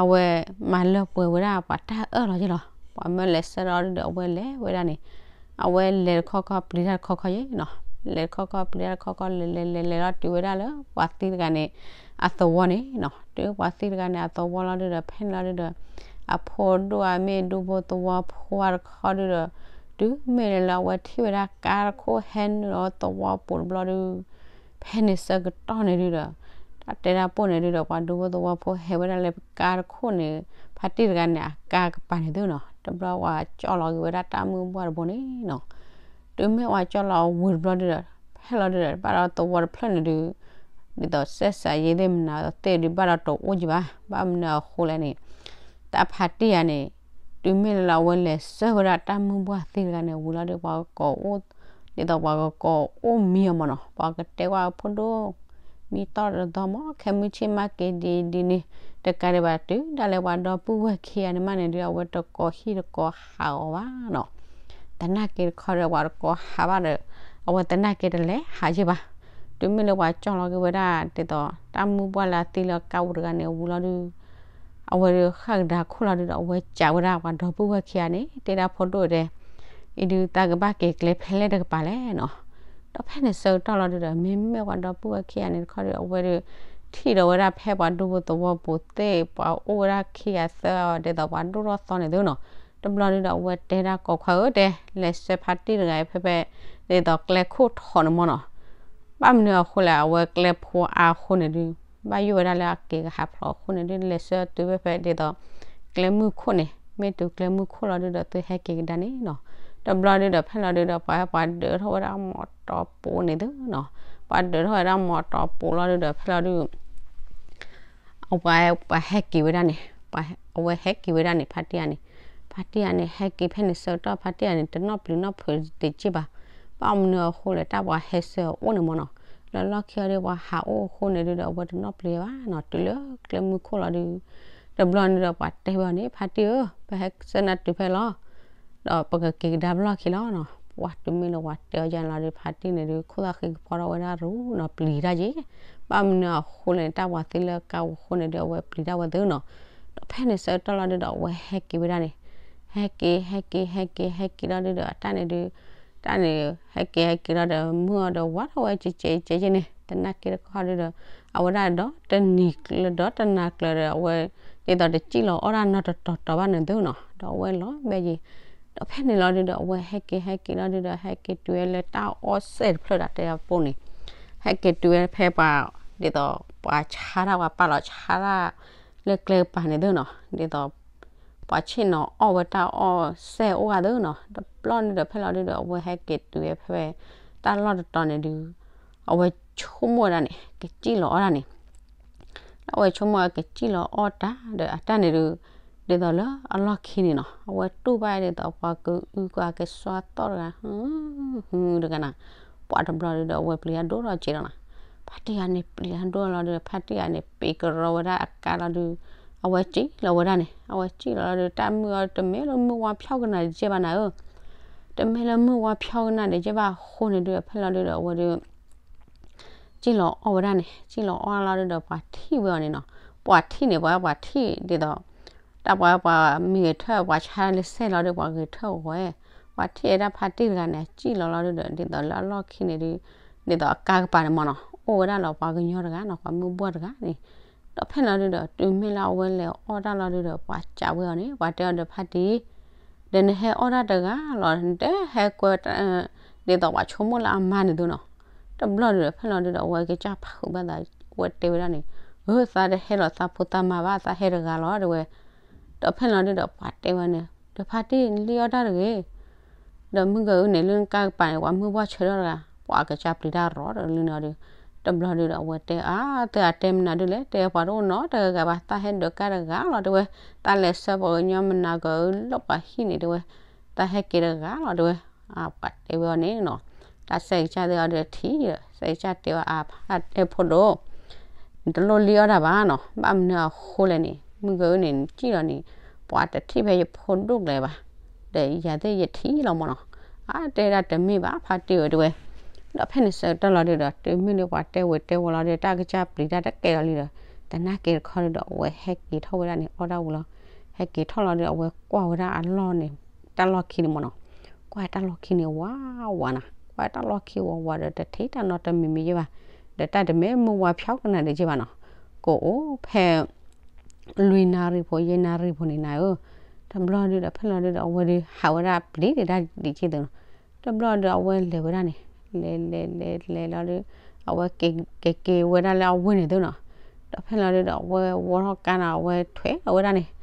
အဝဲမၤလၢပှဲၤဝဲဒၣ်ပှၤတၢ်အၢၣ်လီၤယ့ၢ်လီၤ. ပှၤမၢလဲၤဆၢထၢၣ်ဒုဒီး အဝဲလဲၤဝဲဒၣ်န့ၣ် အဝဲလဲၤတခီခီပျံၤတၢ်တခီခီယ့ၢ်နီၤ. လဲၤတခီခီပျံၤတၢ်တခီခီ လဲၤလဲၤလဲၤလဲၤလီၤတုၤဝဲဒၣ်လၢပှၤသံတဂၤန့ၣ် အသဝီန့ၣ်နီၤ. တုၤပှၤသံတဂၤန့ၣ် အသဝီလီၤဒုဒီး ဖဲန့ၣ်လီၤဒုဒီး အဖိဒိၣ်အမ့ၢ်ဒူဖိသဝီဖိတခီဒုဒီး တုၤမ့ၢ်လၢလၢအဝဲထံၣ်ဝဲဒၣ်ကါတခိၣ်ဟဲနုာ်လီၤသဝီပူၤတဘျီဒု ဖဲန့ၣ်ဆၢကတီၢ်န့ၣ်ဒုဒီး တၢ်တဲတၢ်ပိၢ်န့ၣ်ဒုဒီး ပှၤဒူဖိသဝီဖိဟဲဝဲဒၣ်လၢကါတခိၣ်န့ၣ် ဖါတံၢ်တဂၤန့ၣ် အကါကပၤန့ၣ်သုနီၤ. တဘျီပှၤကၠီၣ်လီၤက့ၤဝဲဒၣ်တၢ်မုၢ်ဘှၢ်တဘိန့ၣ်နီၤ. တုၤမ့ၢ်ပှၤကၠီၣ်လီၤအဝံၤတဘျီဒုဒီး ဖဲလီၤဒုဒီး ဘၣ်ဒီးသဝီတဖျၢၣ်န့ၣ်ဒု ဒ်သိးစဲးစးယ့သ့ၣ်မနုၤသ့ၣ်ဒု ဘၣ်ဒီးတအိၣ်ကံဘၣ်. ဘၣ်မနုၤအဃိလဲၣ်န့ၣ် တၢ်ဖါတံၢ်ယၤန့ၣ် တုၤမ့ၢ်လၢလၢအဝဲလဲၤဆှၢဝဲဒၣ်တၢ်မုၢ်ဘှၢ်သံတဂၤန့ၣ် ဝံၤလီၤဒု ပှၤကကိးအိၣ်, ဒ်သိးပှၤကကိးအိၣ်မံအီၤမၢ်နီၤ. ပှၤကတဲဝဲဖိဒိၣ် မံတီၢ်တသီမၢ် ခဲမုၢ်ဆ့ၣ်မးက့ၤဒ်ဒ်န့ၣ် တကးဒံးဘၣ်တုၤဒၣ်လဲာ်ပှၤဒီပုၢ်ဝဲၢ်ခံဂၤန့ၣ်မးန့ၣ်ဒု အဝဲတကိးဟံၣ်တကိးဟးအီၤဘၣ်နီၤ. တနာ်က့တခီဒီး ပှၤတကိးဟးဘၣ်ဒီး အဝဲတနာ်က့တလဲၤဟးယ့ၢ်ဘၣ်. တုၤမ့ၢ်လၢပှၤကၠီၣ်လီၤက့ၤဝဲဒၣ် ဒ်သိးတၢ်မုၢ်ဘှၢ်လၢအသံလၢကါပူၤတဂၤန့ၣ် ဝံၤလီၤဒု အဝဲဒုးဃၣ်ကဒါခိၣ်လီၤဒုဒီး အဝဲစံးဝဲဒၣ်ပှၤဒီပုၢ်ဝဲၢ်ခံဂၤန့ၣ် တဲဒၣ်ဖိဒိၣ်တဲ, အံၤဒုးသးကဘၣ်က့ၤကျဲဖဲလဲၣ်တကပၤလဲၣ်နီၤ. ဒီးဖဲန့ၣ်ဆၢကတီၢ်လီၤဒုဒီး မ့မ့ၢ်ပှၤဒီပုၢ်ဝဲၢ်ခံဂၤန့ၣ်တခီဒီး အဝဲဒုး ထံၣ်ဒီးဝဲဒၣ်ဖဲပှၤဒူဖိသဝီပူၤသ့ၣ် ပှၤအိၣ်ဝဲဒၣ်ခံဂၤသၢဂၤဒ်သိးပှၤဒိၣ်ထီၣ်သီန့ၣ်သုနီၤ. တဘျီဒုဒီး အဝဲတဲဒၣ်ကိးခွါဧၢတဲ လဲၤဆှၢဖါတံၢ်တဂၤအံၤဖဲဖဲ ဒ်သိးကျဲခိၣ်ထီးန့ၣ်မၢ်နီၤ. ဘၣ်မနုၤအဃိလဲၣ် အဝဲကျဲဖိအါအဃိန့ၣ်ဒု ဘၣ်ယိၣ်ဝဲဒၣ်လၢအက့ၤကဟးဖျိးအဃိန့ၣ်ဒု လဲၤဆှၢတုၤဖဲဖဲဒ်သိး ကျဲမုၢ်ခိၣ်န့ၣ် မ့ၢ်တုၤကျဲမုၢ်ခိၣ်လီၤဒုဒီး သုဟဲက့ၤကဒါန့ၣ်နီၤ. တဘျီဒုဒီး ဖဲလီၤဒုဒီး ပှၤဟဲပှၤဒၢးထီၣ်ဝဲဒၣ်မီတီပူၤန့ၣ်သုနီၤ. ပှၤဒၢးထီၣ်ဝဲဒၣ်မီတီပူၤလီၤဒုဒီး ဖဲလီၤဒု အဝဲ ပှၤဟဲက့ၤဝဲဒၣ်န့ၣ်, အဝဲဟဲက့ၤဝဲဒၣ်န့ၣ် ဖါတံၢ်ယၤန့ၣ်, ဖါတံၢ်ယၤန့ၣ် ဟဲက့ၤဖဲန့ၣ်ဆၢကတီၢ် ဖါတံၢ်ယၤန့ၣ် တနီၣ်ပျံၤနီၣ်ဖုးတက့ၢ်ဘၣ်. ဘၣ်မနုၤအဃိလဲၣ် တၢ်ပှၤဟဲဆှၢအအိၣ်န့ၣ်မၢ်နီၤ, လၢလီၢ်ခံအီၤဒုး ပှၤဟးအိၣ်အဃိန့ၣ်ဒုဒီး အဝဲတနီၣ်ပျံၤဘၣ်နီၤ, တုၤလၢကျဲမုၢ်ခိၣ်လီၤဒုး တဘျီန့ၣ်ဒီး ပှၤတဲဝဲအီၤန့ၣ် ဖါတံၢ်ဧၢ, ပဟဲဆှၢနၤတုၤဖဲလီၤ ဒီးပကက့ၤကဒါပလီၢ်ခံလီၤနီၤ. ပှၤတုၤမ့ၢ်လၢပှၤတဲအီၤယါန့ၣ်လီၤဒုး ဖါတံၢ်န့ၣ်ဒုး ခိၣ်သၣ်ဃံကဖီထီၣ်ဝဲဒၣ်ရူနီၤ, ပျံၤတၢ်က့ၤ. ဘၣ်မနုၤအဃိလဲၣ်န့ၣ် တၢ်ပှၤသံလၢကါပူၤအဃိန့ၣ်ဒုး အဝဲပျံၤတၢ်ဝဲသုနီၤ. ဒီးဖဲန့ၣ်ဆၢကတီၢ်လီၤဒုးဒီး အဝဲဟဲက့ၤဝဲဒၣ်န့ၣ်, ဟဲက့ၤ ဟဲက့ၤ ဟဲက့ၤ ဟဲက့ၤလီၤဒုးဒီး အတၢ်န့ၣ်ဒုး တၢ်န့ၣ် ဟဲက့ၤ ဟဲက့ၤလီၤဒီး မုၢ်အီၤဒီးဝါထီၣ်ဝဲကဲကဲကဲကဲန့ၣ် တနာ်က့တခီဒုးဒီး အဝဲဒၣ်ဒီးတနံၤကျၢၤဒီးတနၤကျၢၤဒီး အဝဲ ဒ်သိးတစံၣ်လီၤအီၣ်တၢ်နီတတီၤတီၤဘၣ်န့ၣ်သုနီၤ, ဒီးအဝဲလီၤဘဲယံၤ. ဒီးဖဲန့ၣ်လီၤဒုးဒီး အဝဲဟဲက့ၤ ဟဲက့ၤလီၤဒုးဒီး ဟဲက့ၤတုၤဝဲလၢတၢ်အီၣ်စဲၣ်တဖျၢၣ်ဒီးတဲအပူၤန့ၣ်, ဟဲက့ၤတုၤဝဲဖဲပှၤ ဒ်သိးပှၤဆါတၢ် ပှၤပာ်လီၤဆါတၢ် လၢကျဲကပၤန့ၣ်သုနီၤ, ဒ်သိး ပှၤဆ့ၣ်နီၤအီၣ်ဝဲတၢ်အီၣ်စဲၣ်အိၣ်ဂၤသုနီၤ. တဘျီန့ၣ်ဒီး ဖဲလီၤဒုးဒီး အဝဲဟဲက့ၤတုၤဝဲဖဲ တၢ်လီၢ်တတီၤန့ၣ်ဒုး အဝဲဆိကမိၣ်ဝဲဒၣ်န့ၣ် ကစံၣ်လီၤအီၣ်တၢ်န့ၣ် အဝဲဆိကမိၣ်ဝဲကစံၣ်လီၤအီၣ်တၢ်ဒီး အတၢ်န့ၣ်ဒုး ဒ်သိးလၢအလီၢ်ခံန့ၣ်နီၤ, အဝဲတူၢ်ဘၣ်ဒ်သိးပှၤကအုကကဲစွါသီၣ်တဂၤ ဟု ဟုတဂၤနီၤ. ပှၤတဘျီဒုးဒီး အဝဲပျံၤတၢ်ဒိၣ်ထီၣ်က့ၤလီၤနီၤ. ဖါတံၢ်ယၤန့ၣ် ပျံၤတၢ်ဒိၣ်လီၤဒုး ဖါတံၢ်ယၤန့ၣ် ပ့ၤကရီဝဲဒၣ်အကါလီၤဒုး အဝဲစံၣ်လီၤဝဲဒၣ်န့ၣ်, အဝဲစံၣ်လီၤလီၤဒုး တၢ်မုၢ်အီၤတမ့ၢ်လၢမုၢ်ဝါဖျီၣ်ကနၣ်တကဲဘၣ်နၤဧၢ, တမ့ၢ်လၢမုၢ်ဝါဖျီၣ်ကနၣ်တကဲဘၣ်အဃိန့ၣ်ဒုး ဖဲလီၤဒုးဒီး အဝဲဒုး စံၣ်လီၤအီၣ်ဝဲဒၣ်န့ၣ် စံၣ်လီၤအီၣ်လီၤဒုဒီး ပှၤထံၣ်ဝဲအီၤန့ၣ်နီၤ. ပှၤထံၣ်န့ၣ် ပှၤ ပှၤထံၣ်ဒ်သိး တၢ်ပှၤ ပှၤမ့ၢ်ဂဲၤထၢၣ် ပှၤဆါလၢစဲၣ်လီၤဒီး ပှၤဂဲၤထၢၣ်ဝဲ, ပှၤထံၣ်ဝဲဒၣ်ဖါတံၢ်တဂၤန့ၣ် စံၣ်လီၤလီၤဒုဒီး ဒ်သိးလၢအလီၢ်ခံန့ၣ်ဒု ဒ်သိးအကါကပၤန့ၣ်မ့ၢ်နီၤ အိၣ်ဝဲဒၣ်လီၤပှၤကညီတဂၤနီၤ ပှၤမုၢ်ဘှီၣ်တဂၤန့ၣ်. ဒီးဖဲလီၤဒုဒီး တုၤမ့ၢ်လၢအဝဲလဲၤအီၣ်တၢ်လီၤဒုဒီး ပှၤစံးဝဲအီၤန့ၣ် ပှၤတဲအီၤဒီး ဖါတံၢ် ဒီးနဟဲအီၣ်တၢ်တဂၤလီၤ နတဟဲကွဲ ဒ်သိးပှၤဆိကမိၣ်လၢအမါန့ၣ်သုနီၤ. တဘျီဒုဒီး ဖဲလီၤဒုဒီး အဝဲကစၢ်ဖုးဘၣ်သး အဝဲတဲဝဲဒၣ်န့ၣ်, အၢ သးတဟဲလီၤသးဖိသးမါဘၣ် သးဟဲတဂၤလီၤ တဲဝဲ. ဒီးဖဲလီၤဒုဒီး ပှၤတဲဝဲန့ၣ် ဒီးဖါတံၢ် နလံၣ်အီၣ်တၢ်တဂ့ၤ ဒီးမုၢ်ဂၤအုၣ်န့ၣ် လၢနကါကပၤန့ၣ် ပှၤမုၢ်ဘှီၣ်ဆၢထၢၣ်တဂၤ ပှၤကစၢ်ပျံၤတၢ်ရီဒီးလံန့ၣ်အီၤဒီး တဘျီဒုဒီး အဝဲတဲ အါ သုအတဲမနုၤဒုလဲၣ် တဲပှၤတအိၣ်နီတဂၤဘၣ် သးဟဲဒုးကါတဂၤလီၤ တဲဝဲ, သးလဲၤဆှၢပှၤကညီမနၤကလီၤပှၤဟံၣ်န့ၣ် တဲဝဲ, သးဟဲက့ၤတဂၤလီၤ တဲဝဲ. ပှၤတဲဝဲအီၤန့ၣ်နီၤ, တၢ်စဲကစၢ်သ့ၣ်အီၤဒီးထံၣ်ဒီး စဲကစၢ်တဲဝဲ အါ ဖါတံၢ်ဖိဒိၣ် နတလိၣ်လံၣ်အီၣ်တၢ်ဘၣ်နီၤ, ဘၣ်မနုၤအဃိလဲၣ်န့ၣ် မုၢ်ဂၤအုၣ်န့ၣ် နစံၣ်လီၤန့ၣ် ပှၤတထံၣ်ဖဲယဖိဒိၣ်ကျဲဘၣ်, ဒီးယၤသ့ၣ်ယထံၣ်လီၤမ့ၢ်နီၤ. အါ တဲဒၣ်တမ့ၢ်ဘၣ် ဖါတံၢ်ဧၢ တဲဝဲ. ဒီးဖဲန့ၣ်ဆၢကတီၢ်လီၤဒုဒီး တုၤမ့ၢ်လၢပှၤတဲဝဲတဲဝဲလီၤဒီး တၢ်ကစၢ်ပျံၤတၢ်တကဲလီၤလံဒီး သနာ်က့တခီဒုဒီး အဝဲဟဲက့ၤထီၣ်ဝဲဒၣ်န့ၣ် အီၣ်ဒၣ်ဝံၤလီၤ. ဟဲက့ၤထီၣ်လီၤဒီး အဝဲကွၢ်ဝဲဒၣ်အလီၢ်န့ၣ် တၢ်လီၢ်ခံန့ၣ်မ့ၢ်နီၤ, ကွၢ်တၢ်လီၢ်ခံန့ၣ်ဝးဝးနၤ, ကွၢ်တၢ်လီၢ်ခံဝးဝးဒီး တထံၣ်တၢ်နီတမံၤမံၤယဲၢ်ဘၣ်, ဒီးတၢ်တမ့ၢ်မုၢ်ဝါဖျီကနၣ်ဒံးယဲၢ်ဘၣ်နီၤ, ကအိၣ်ဖဲ လွံၢ်နၣ်ရံၣ်ဖိ ယဲၢ်နၣ်ရံၣ်ဖိန့ၣ်နၤဧၢ, တဘျီဒုဒီး ဖဲလီၤဒုဒီး အဝဲဒုး ဟးဝဲဒၣ်ပျံၤဒံးတၢ်ဒံးက့သုနီၤ, တဘျီဒုး အဝဲလဲၤဝဲဒၣ်န့ၣ် လဲၤလဲၤလဲၤလဲၤလီၤဒုး အဝဲက့ၤက့ၤဝဲဒၣ်လၢအဝ့ၢ်န့ၣ်သုနီၤ, ဒီးဖဲလီၤဒုဒီး အဝဲဝီထီၣ်ကါနီၤ အဝဲထွဲလီၤဝဲဒၣ်န့ၣ်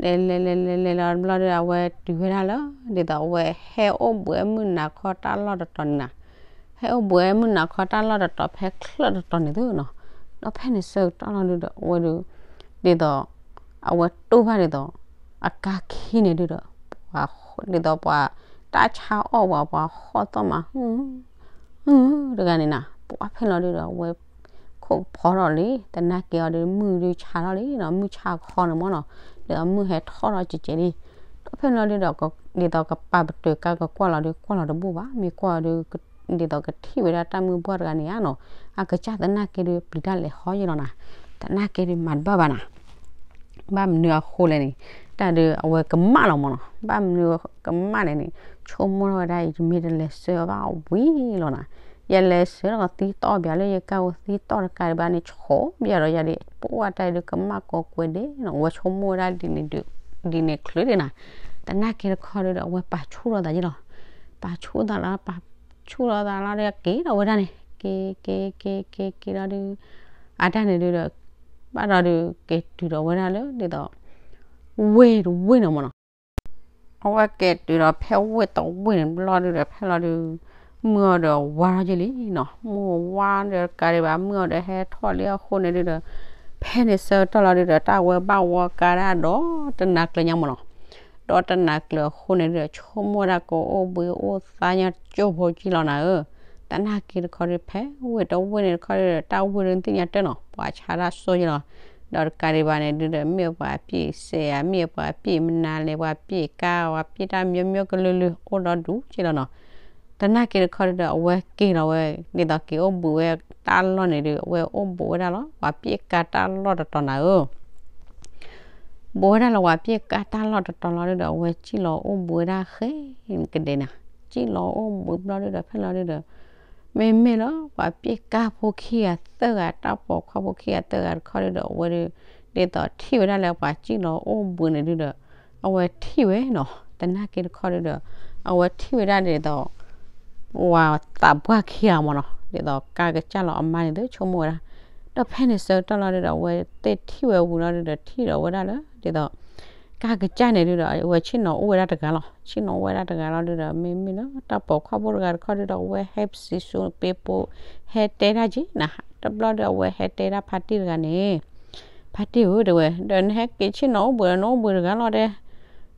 လဲၤလဲၤလဲၤလဲၤလဲၤလီၤတဘျီဒီး အဝဲတုၤဝဲဒၣ်လၢ ဒ်သိးအဝဲဟဲအိၣ်ဘှံးမုၢ်နၤခီတၢ်လီၢ်တတီၤန့ၣ်နၤ, ဟဲအိၣ်ဘှံးမုၢ်နၤခီတၢ်လီၢ်တတီၤဖဲချၢၣ်တတီၤန့ၣ်သုနီၤ, ဒီးဖဲန့ၣ်ဆၢကတီၢ်လီၤဒုဒီး အဝဲဒုး ဒ်သိး အဝဲတိၢ်ဘၣ်ဒ်သိး အကါခံန့ၣ်ဒုဒီး ပှၤ ဒ်သိးပှၤ တၢ်ဆါအီၣ်ပှၤ ပှၤဟီၣ်သီၣ်မး ဟု ဟု တဂၤန့ၣ်နၤ ပှၤဖဲလီၤဒုဒီး အဝဲ ခိၣ်ကဖီထီၣ်လံ သနာ်က့အီၤဒီး မုၢ်ဒုဆါထီၣ်လံနီၤ, မုၢ်ဆါခီန့ၣ်မ့ၢ်နီၤ, ဒီးအမုၢ်ဟဲထီၣ်ထီၣ်ကဲကဲလံ, ဒီးဖဲလီၤဒုဒီး ဒ်သိးကပာ်ပတုာ်ကါကကွၢ်လီၤဒု ကွၢ်လီၤတဘူၣ်ဘၣ်, မ့ၢ်ကွၢ်ဒု ဒ်သိးကထံၣ်ဝဲဒၣ်တၢ်မုၢ်ဘှီၣ်တဂၤန့ၣ်ဧါနီၤ, အကစၢ်သနာ်က့ဒု ပျံၤတၢ်လဲၤဟီယဲလီၤနၤ, သနာ်က့ဒု မၤတဘၣ်ဘၣ်နၤ ဘၣ်မနုၤအဃိလဲၣ်န့ၣ်, တၢ်ဒုးအဝဲကမၣ်လီၤမ့ၢ်နီၤ, ဘၣ်မနုၤကမၣ်လဲၣ်န့ၣ်, ဆိကမိၣ်ထီၣ်ဝဲဒၣ်အံၤ ယမ့ၢ်တလဲၤဆှၢဘၣ်ဝံၤလီၤနၤ, ယလဲၤဆှၢဒီးသံတီၢ်ဘၣ်လၢယကါဝဲသံတီၢ်တကးဒံးဘၣ်န့ၣ် ဆိဘၣ်ဒီးယၤဒ် ပှၢ်တၢ်ဒုးကမၣ်ကိးကွဲဒဲးနီၤ, အဝဲဆိကမိၣ်ဝဲဒၣ်ဒ်န့ၣ်ဒုး ဒ်န့ၣ်ချုးဒဲးနၤ, သနာ်က့တခီဒုဒီး အဝဲပာ်ဆူၣ်ထီၣ်သးယဲလီၤ, ပာ်ဆူၣ်သးလီၤ ပာ်ဆူၣ်ထီၣ်သးလီၤဒီးက့ၤဒီးဝဲဒၣ်န့ၣ် က့ၤ က့ၤ က့ၤ က့ၤ က့ၤလီၤဒုး အတၢ်န့ၣ်ဒုဒီး ဘၣ်ဒီးဒုး က့ၤတုၤဒီးဝဲဒၣ်လၢဒ်သိး ဝ့ၢ်တဝ့ၢ်န့ၣ်မ့ၢ်နီၤ, အဝဲက့ၤတုၤဒီးဖဲဝ့ၢ်တဝ့ၢ်န့ၣ်ဘျီဒုဒီး ဖဲလီၤဒုး မုၢ်အီၤဒီးဝါထီၣ်ယဲလံနီၤ, မုၢ်ဝါဒီးတကးဒံးဘၣ် မုၢ်အီၤဒီးဟဲထီၣ်လံအဃိန့ၣ်ဒုဒီး ဖဲန့ၣ်ဆၢကတီၢ်လီၤဒုဒီး တၢ်ဝဲဘၣ်ဝီကါဒၣ်ဒီးတနၤကျၢၤညါမ့ၢ်နီၤ, ဒီးတနၤကျၢၤအဃိန့ၣ်ဒုဒီး ဆိကမိၣ်ဝဲဒၣ်ကအိၣ်ဘှံးအိၣ်သါညါကၠိဖိကံလီၤနၤဧၢ, သနာ်က့တခီဒုး ဖဲဝ့ၢ်တဝ့ၢ်န့ၣ်တခီဒုဒီး တၢ်ဝ့ၢ်ဒုးသ့ၣ်ညါတၢ်နီၤ ပှၤဆါတၢ်စိယဲလီၤ, ဒီးတကးဒံးဘၣ်န့ၣ်ဒုဒီး မ့ၢ်ပှၤပျံၤစဲးဧါ မ့ၢ်ပှၤပျံၤမနၤလဲၣ် ပှၤပျံၤကါ ပှၤပျံၤတၢ်မျိုးမျိုးကလုာ်လုာ်အိၣ်ဒီဒူၣ်က့လီၤနီၤ, သနာ်က့တခီဒုဒီး အဝဲက့ၤလီၤဝဲ ဒ်သိးက့ၤအိၣ်ဘှံးဝဲတၢ်လီၢ်န့ၣ်ဒုး အဝဲအိၣ်ဘှံးဝဲဒၣ်လီၤ ပှၤပျံၤကါတၢ်လီၢ်တတီၤနၤဧၢ ဘှံးဝဲဒၣ်လီၤ ပှၤပျံၤကါတၢ်လီၢ်တတီၤလီၤဒုဒီး အဝဲစံၣ်လီၤအိၣ်ဘှံးဝဲဒၣ်ဃဲကဒဲးနၤ, စံၣ်လီၤအိၣ်ဘှံးဘျီဒုဒီး ဖဲလီၤဒုဒီး မ့မ့ၢ်လၢ ပှၤပျံၤကါဖိခံဂၤသၢဂၤ တၢ်ပိာ်ခွါဖိခံဂၤသၢဂၤတခီဒုဒီး အဝဲဒုး ဒ်သိးထံၣ်ဝဲဒၣ်လၢပှၤစံၣ်လီၤအိၣ်ဘှံးန့ၣ်ဒုဒီး အဝဲထံၣ်ဝဲနီၤ, သနာ်က့တခီဒုဒီး အဝဲထံၣ်ဝဲဒၣ်ဒ်သိး ဝၤသးပှၢ်ခံဂၤမ့ၢ်နီၤ, ဒ်သိးကါကစၢ်လီၤအမါန့ၣ်သုဆိကမိၣ်ဝဲဒၣ်, ဒီးဖဲန့ၣ်ဆၢကတီၢ်လီၤဒုဒီး အဝဲသ့ၣ်ထံၣ်ဝဲဝံၤလီၤဒုဒီး ထံၣ်ဒီးဝဲဒၣ်လၢ ဒ်သိး ကါကစၢ်န့ၣ်ဒုဒီး အဝဲဆ့ၣ်နီၤအိၣ်ဝဲဒၣ်တဂၤလီၤ, ဆ့ၣ်နီၤအိၣ်ဝဲဒၣ်တဂၤလီၤဒုဒီး မ့မ့ၢ်လၢတၢ်ပိာ်ခွါဖိတဂၤတခီဒုဒီး အဝဲဟဲပစံးဆူပ့ပိ ဟဲတဲဒၣ်က့ၤနၤ, တဘျီဒီး အဝဲဟဲတဲဒၣ်ဖါတံၢ်တဂၤန့ၣ် ဖါတံၢ်ဧၢ တဲဝဲ, ဒီးနဟဲက့ၤဆ့ၣ်နီၤအိၣ်ဘှံးဒီး နအိၣ်ဘှံးတဂၤလီၤတဲ,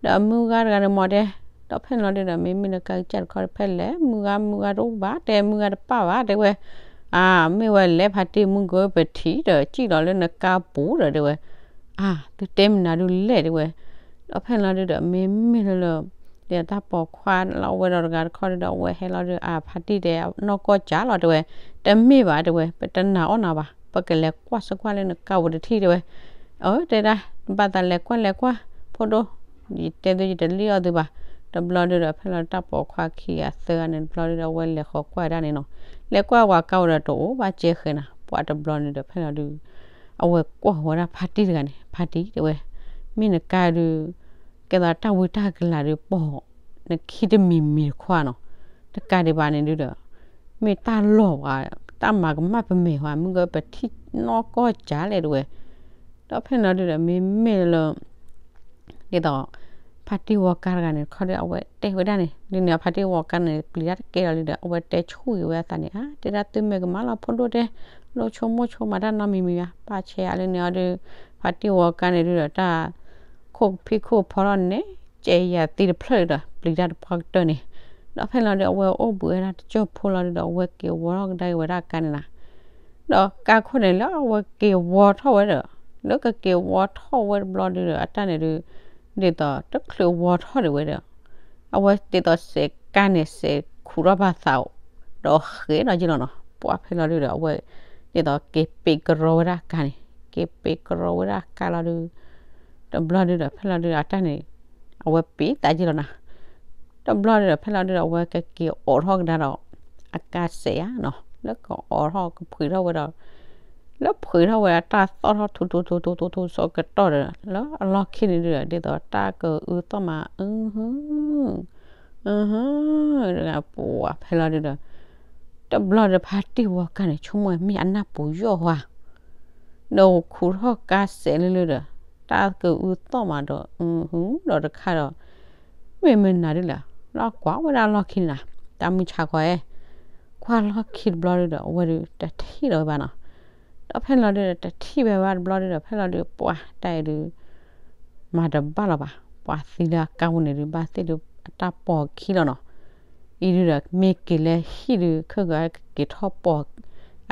ဒီးအမုၢ်ဂၤတဂၤန့ၣ်မ့ၢ်တဲ, ဒီးဖဲန့ၣ်လီၤဒုဒီး မ့မ့ၢ်လၢကါကစၢ်တခီ ဖဲလဲၣ် မုၢ်ဂၤ မုၢ်ဂၤတအိၣ်ဘၣ် တဲ မုၢ်ဂၤတပၣ်ဘၣ် တဲဝဲ, အါ မ့ၢ်ဝဲလဲၣ် ဖါတံၢ် မုၢ်ဂၤပထံၣ်ဒီး စံၣ်လီၤလၢနကါပူၤဒီး တဲဝဲ, အါ သုတဲမနုၤဒုလဲၣ် တဲဝဲ, ဒီးဖဲန့ၣ်လီၤဒုဒီး မ့မ့ၢ်လၢလၢ တဲတၢ်ပိာ်ခွါလီၤ အဝဲဒီးတဂၤတခီဒုဒီး အဝဲဟဲလီၤဒုး အဖါတံၢ်တဲ နီၢ်ကီၢ်ကၢ်လီၤတဲဝဲ, တမ့ၢ်ဘၣ်တဲဝဲ ပတနာ်အီၣ်နၤဘၣ် ပကလဲၤကွၢ်စ့ၢ်ကီးလၢနကးပူၤတထံၣ်တဲဝဲ, အၢ တဲဒၣ် ဘၣ်သးလဲၤကွၢ်လဲၤကွၢ် ဖိဒိၣ် ယတဲသုယတလံၣ်အီၣ်သုဘၣ်, တဘျီဒုဒီး ဖဲလီၤတၢ်ပိာ်ခွါခံဂၤသၢဂၤန့ၣ် တဘျီဒုဒီး အဝဲလဲၤဃီၤကွၢ်ဒၣ်န့ၣ်နီၤ, လဲၤကွၢ်ဝဲကးဝဲဒီးတအိၣ်ဘၣ်ကဲဃဲၤနၤ, ပှၤတဘျီန့ၣ်ဒီး ဖဲလီၤဒု အဝဲကွၢ်ဝဲဒၣ်ဖါတံၢ်တဂၤန့ၣ် ဖါတံၢ်တဲဝဲ, မ့ၢ်နကါဒု ကဲသိးတၢ်ဝံတၢ်ကလၤဒု ပိာ်နခံတမံၤမံၤတခီနီၤ, တကးဒံးဘၣ်န့ၣ်ဒုဒီး မ့ၢ်တၢ်လီၢ်ဝဲ တၢ်မၤကမၣ်ပမဲာ်ဝဲ မုၢ်ဂၢၢ်ပထံၣ်နီၢ်ကီၢ်ကၢ်လဲၣ်တဲဝဲ, ဒီးဖဲလီၤဒုဒီး မ့မ့ၢ်လၢ ဒ်သိး ဖါတံၢ်ဝီကါတဂၤန့ၣ်တခီဒီး အဝဲတဲဝဲဒၣ်န့ၣ် လၢန့ၣ် ဖါတံၢ်ဝီကါန့ၣ် ပျံၤတၢ်တကဲလီၤလံဒီး အဝဲတဲဆူၣ်ဂ့ၤဝဲအသးန့ၣ် အါ တဲဒၣ်သုမဲာ်ကမၣ်လီၤဖိဒိၣ်တဲ, လိၣ်ဆိကမိၣ်ဆိကမးတၢ်နီတမံၤမံၤဘၣ် ပၢ်ဆဲးယၤလၢန့ၣ်အီၤဒီး ဖါတံၢ်ဝီကါန့ၣ်ဒုဒီး တၢ်ခိၣ်ဖံးခိၣ်ဖီထီၣ်န့ၣ် ကဲယၤသံတဖျၢၣ်ဒီး ပျံၤတၢ်တပှၢ်ကတၢၢ်န့ၣ်, ဒီးဖဲလီၤဒုး အဝဲအိၣ်ဘှံးဝဲဒၣ်တကၠိၢ်ဖိလီၤဒုဒီး အဝဲက့ၤဝီထီၣ်ကဒါက့ၤဝဲဒၣ်ကါန့ၣ်နီၤ ဒီးကါခိၣ်န့ၣ် လၢအဝဲက့ၤဝီထီၣ်ဝဲဒီး လၢကက့ၤဝီထီၣ်ဝဲတဘျီဒုဒီး အတၢ်န့ၣ်ဒု ဒ်သိးတချုးဝီထီၣ်ဒံးဝဲဒီး အဝဲဒ်သိးစဲးကါန့ၣ် စဲးခူၣ်ထီၣ်ဘၣ်သးအိၣ် ဒီးဃဲးဒီးက့ၤလီၤနီၤ ပှၤဖဲလီၤဒုဒီး အဝဲ ဒ်သိးက့ၤပ့းကရီဝဲဒၣ်ကါန့ၣ် က့ၤပ့းကရီဝဲဒၣ်ကါလီၤဒု တဘျီဒုဒီး ဖဲလီၤဒုဒီး အတၢ်န့ၣ် အဝဲပ့းသးက့ၤလီၤနီၤ တဘျီဒုဒီး ဖဲလီၤဒုဒီး အဝဲကက့ၤအိးထီၣ်ကဒါဒီး အကါစဲးဧါနီၤ လၢကအိးထီၣ်ကဖှံးထီၣ်ဝဲဒီး လၢဖှံးထီၣ်ဝဲဒၣ်တၢ်သီၣ်ထီၣ်ထူထူထူထူထူထူစီၤကတီၢ်ဒီး လၢအလီၢ်ခံန့ၣ်ဒုဒီး ဒ်သိးတၢ်ကအုသီၣ်မး အဟ အဟ တဂၤပှၤဖဲလီၤဒုဒီး တဘျီဒီးဖါတံၢ်ဝီကါန့ၣ် ဆိကမိၣ်မ့ၢ်အနၢ်ပူၤယီၢ်ဝါ ဒီးခူၣ်ထီၣ်ကါစဲးလၢလၢဒီး တၢ်ကအုသီၣ်မးဒီး အဟ ဒီးတခါဒီး မ့ၢ်မနုၤဒ်လဲၣ် လီၤကွၢ်ဝဲဒၣ်လီၢ်ခံန့ၣ်နီၤ တၢ်မုၢ်ဆါခီအဲ ကွၢ်လီၢ်ခံတဘျီဒုဒီး အဝဲဒုတထံၣ်လီၤဝဲဘၣ်နီၤ ဒီးဖဲလီၤဒုဒီး တထံၣ်ဝဲဘၣ်တဘျီဒုဒီး ဖဲလီၤဒုပှၤတၢ်အံၤဒု မၤတဘၣ်လီၤဘၣ် ပှၤသံလၢအကါပူၤန့ၣ်ဒု ဘၣ်သ့ၣ်ဒု အတၢ်ပိာ်ခံလီၤနီၤ အံၤဒုဒီး မ့ၢ်က့ၤလၢဟံၣ်ဒု ခဲကက့ၤထီၣ်ပိာ်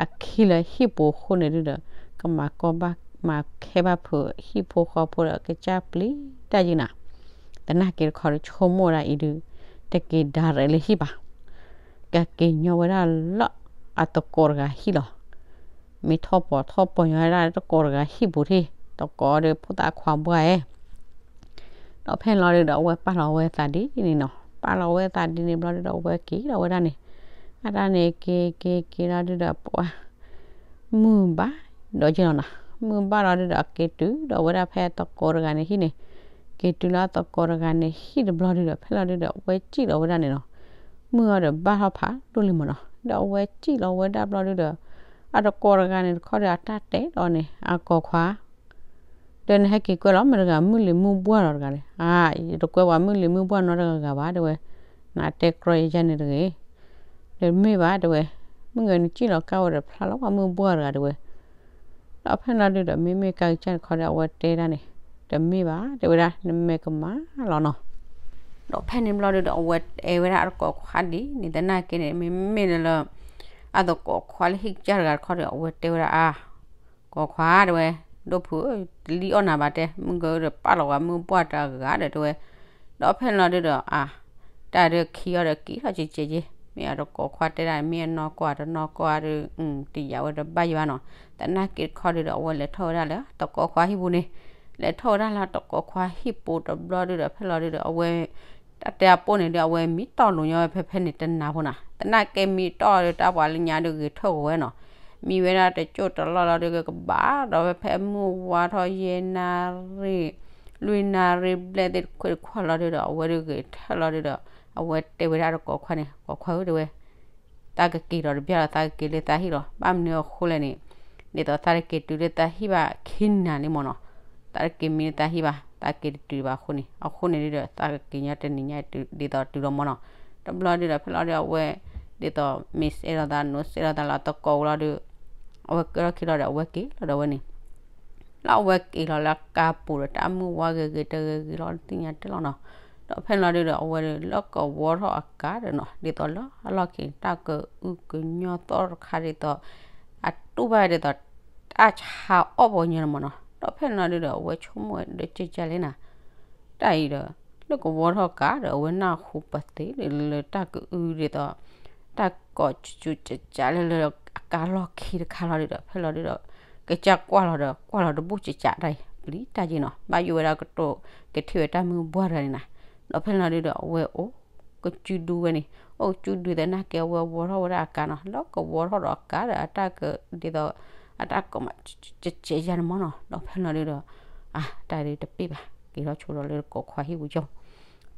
အခံလၢဟံၣ်ပူၤအဃိန့ၣ်ဒုဒီး ကမၤကီဘၣ် မၤခဲဘၣ်ဖုးဟံၣ်ဖိဃီဖိဒီး ကစၢ်ပျံၤတၢ်ယုၢ်နၤ သနာ်က့တခီဒီး ဆိကမိၣ်ဝဲဒၣ်အံၤဒု တက့ၤဒါရဲးလၢဟံၣ်ဘၣ် ကက့ၤညီဝဲဒၣ်လၢအသကိးတဂၤဟံၣ်လီၤ မ့ၢ်ထီၣ်ပိာ်ထီၣ်ပိာ်ညီဝဲဒၣ်တကိးတဂၤဟံၣ်ပူၤထံၣ် သကိးဒီးဖိသၣ်ခွါဘှါအဲ ဒီးဖဲလီၤဒုဒီး အဝဲပာ်လီၤဝဲသးဒ်န့ၣ်နီၤ ပာ်လီၤဝဲသးဒ်န့ၣ်ဘျီဒုဒီး အဝဲက့ၤလီၤဝဲဒၣ်န့ၣ် အတၢ်န့ၣ်က့ၤက့ၤက့ၤလီၤဒုဒီး ပှၤ မုၢ်ဘၣ်ဒီးက့ၤလီၤနီၤ မုၢ်ဘၣ်လီၤဒုဒီး က့ၤတုၤဒီးဝဲဒၣ်ဖဲသကိးတဂၤန့ၣ်ဟံၣ်န့ၣ် က့ၤတုၤလၢသကိးတဂၤန့ၣ်ဟံၣ်တဘျီဒုဒီး ဖဲလီၤဒုဒီး အဝဲစံၣ်လီၤဝဲဒၣ်န့ၣ်နီၤ မုၢ်အီၤဒီးဘၣ်ထီၣ်ဖးဒိၣ်လံမးနီၤ ဒီးအဝဲစံၣ်လီၤဝဲဒၣ်ဘျီဒုဒီး အသကိးတဂၤန့ၣ်တခီဒီး အတၢ်တဲဒီးန့ၣ် အကိးခွါ ဒီးနဟဲက့ၤကွဲလီၤမတဂၤ မုၢ်လံၤမုၢ်ဘှၢ်လီၤတဂၤန့ၣ် အါ ယတကွဲပှၤမုၢ်လံၤမုၢ်ဘှၢ်နီတဂၤဂၤဘၣ်တဲဝဲ, နတဲကြီယယဲန့ၣ်တဂ့ၤ, ဒီးမ့ၢ်ဘၣ်တဲဝဲ, မုၢ်ဂဲၤနစံၣ်လီၤကါဝဲဒီးဖျါလီၤပှၤမုၢ်ဘှၢ်တဂၤတဲဝဲ, ဒီးဖဲလီၤဒုဒီး မ့မ့ၢ်ကါကစၢ်တခီဒီး အဝဲတဲဒၣ်န့ၣ်, တမ့ၢ်ဘၣ်တဲဝဲဒၣ် နမဲာ်ကမၣ်လီၤနီၤ, ဒီးဖဲန့ၣ်ဘျီဒုဒီး အဝဲတဲဝဲဒၣ်အသကိးခွါဒ်န့ၣ် သနာ်က့န့ၣ် မ့မ့ၢ်လၢ အသကိးခွါလၢဟံၣ်ကစၢ်တဂၤတခီဒီး အဝဲတဲဝဲဒၣ်အါ ကိးခွါတဲဝဲ, ဒိၣ်ဖုဧၢ, တလံၣ်အီၣ်နၤဘၣ်တဲ, မုၢ်ဂၢၢ်ဒီးပာ်လီၤဝဲမုၢ်ဘှၢ်တဂၤဒီးတဲဝဲ, ဒီးဖဲန့ၣ်လီၤဒုဒီး အါ, တၢ်ဒုးခံအီၤဒီးက့ၤထီၣ်ကဲကဲကဲ, မ့ၢ်အတကိးခွါတဲဒၣ် မ့ၢ်အနီၢ်ကီၢ်တနီၢ်ကီၢ်အါဒုး, တယာ်ဝဲတဘၣ်ယံၤဘၣ်နီၤ, သနာ်က့တခီဒုဒီး အဝဲလဲၤထီၣ်ဝဲဒၣ်လၢတကိးခွါဟံၣ်ပူၤန့ၣ်, လဲၤထီၣ်ဝဲဒၣ်လၢတကိးခွါဟံၣ်ပူၤတဘျီဒုဒီး ဖဲလီၤဒုဒီး အဝဲ တၢ်တဲအပိၢ်န့ၣ်ဒီး အဝဲမံတီၢ်လိာ်ညီဝဲဖဲဖဲန့ၣ်တနၤဖိနီၤ, သနာ်က့မံတီၢ်ဒီးတၢ်ပှၤလၢညါဒုးဂ့ၤထၢၣ်ဂီၤဝဲနီၤ, မံဝဲဒၣ်တကၠိၢ်တလီၢ်လီၤဒုး ကဘၣ်ဒီးဝဲဖဲမုၢ်ဝါထီၣ်ယဲၢ်နၣ်ရံၣ်, လွံၢ်နၣ်ရံၣ်ဘျဲၣ်သ့ၣ်တခွဲးတခွးလီၤဒုဒီး အဝဲဒုးဂ့ၤထၢၣ်လီၤဒုဒီး အဝဲတဲဝဲဒၣ်တကိးခွါန့ၣ်, ကိးခွါဧၢတဲဝဲ သးကက့ၤဒီးတဘျီလီၤ သးကက့ၤလၢသးဟံၣ်လီၤ, ဘၣ်မနုၤအဃိလဲၣ်န့ၣ်, ဒ်သိးသးတက့ၤတုၤလၢသးဟံၣ်ဘၣ်ခံနၤလံမ့ၢ်နီၤ, သးတက့ၤမံလၢသးဟံၣ်ဘၣ် သးက့ၤတတုၤဘၣ်အဃိန့ၣ်, အဃိန့ၣ်ဒုဒီး သးကက့ၤညီတနံၤညါဒ်သိးတုၤလီၤမ့ၢ်နီၤ, တဘျီဒုဒီး ဖဲလီၤဒုဒီး အဝဲ ဒ်သိးမ့ၢ်စဲးလီၤသးနိစဲးလီၤသးလီၤ သကိးဝဲလီၤဒုး, အဝဲကဲထီၣ်ခံလီၤဒီး အဝဲက့ၤလီၤဒီးဝဲန့ၣ် လၢအဝဲက့ၤလီၤလၢအကါပူၤဒီး တၢ်မုၢ်ဝါဂ့ၤဂ့ၤတဂ့ၤဂ့ၤလီၤ သ့ၣ်ညါတၢ်လီၤနီၤ, ဒီးဖဲန့ၣ်လီၤဒုဒီး အဝဲလၢကဝီထီၣ်အကါဒီးနီၤ ဒ်သိးလၢအလီၢ်ခံ တၢ်ကအုကညီသီၣ်တခါဒ်သိး အတူၢ်ဘၣ်ဒ်သိး တၢ်ဆါအီၣ်ပှၤညီန့ၣ်မ့ၢ်နီၤ, ဒီးဖဲန့ၣ်လီၤဒုဒီး အဝဲဆိကမိၣ်ဝဲဒီးကဲကဲလဲၣ်နၤ, တၢ်အံၤဒီး လၢကဝီထီၣ်ကးဒီး အဝဲနၢ်ဟူပသ့ဒီးလၢတၢ်ကအုဒ်သိး တၢ်ကိးကၠူကၠူကၠးကၠးလၢလၢအကါလီၢ်ခံတခါလီၤဒုဒီး ဖဲလီၤဒုဒီး ကစၢ်ကွၢ်လီၤဒီး ကွၢ်လီၤတဘူၣ်ကၠးကၠးတၢ်အံၤ ပျံၤတၢ်က့နီၤ ဘၣ်ယိၣ်ဝဲဒၣ်ကတိၤ ကထံၣ်ဝဲတၢ်မုၢ်ပှၢ်တဂၤန့ၣ်နၤ, ဒီးဖဲလီၤဒုဒီး အဝဲအိၣ် ကစူဒုဝဲန့ၣ် အိၣ်ကစူဒုသနာ်က့ အဝဲဝီထီၣ်ဝဲဒၣ်အကါနီၤ လၢကဝီထီၣ်ဒီးအကါဒီးအတၢ်က ဒ်သိး အတၢ်ကိးမး ကကဲယါန့ၣ်မ့ၢ်နီၤ ဒီးဖဲလီၤဒုဒီး အါ တၢ်ဒုတပ့ၢ်ဘၣ် က့ၤထီၣ်ဆိဒီးလၢတကိးခွါဟံၣ်ပူၤကၠိ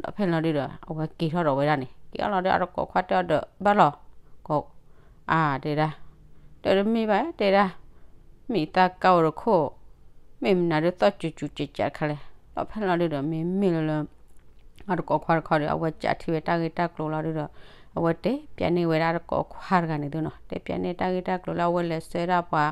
ဒီးဖဲလီၤဒုဒီး အဝဲက့ၤထီၣ်ဒီးဝဲဒၣ်န့ၣ် က့ၤထီၣ်လီၤဒု အတကိးခွါတဲအီၤဒီး ဘၣ်လီၤ ကိး အါ တဲဒၣ် တၢ်တမ့ၢ်ဘၣ် တဲဒၣ် မ့ၢ်သးကါအိၣ်တခိၣ် မ့ၢ်မနုၤဒုသီၣ်ကၠူကၠူကၠးကၠးတခါလဲၣ် ဒီးဖဲလီၤဒုဒီး မ့မ့ၢ်လၢလၢ အတကိးခွါတခီဒီး အဝဲကးထံၣ်ဝဲတၢ်ဂ့ၢ်တၢ်ကျိၤလီၤဒုဒီး အဝဲတဲပျးန့ၢ်ဝဲဒၣ်တကိးခွါတဂၤန့ၣ်သုနီၤ တဲပျးန့ၢ်တၢ်ဂ့ၢ်တၢ်ကျိၤလၢအဝဲလဲၤဆှၢဒၣ်ပှၤ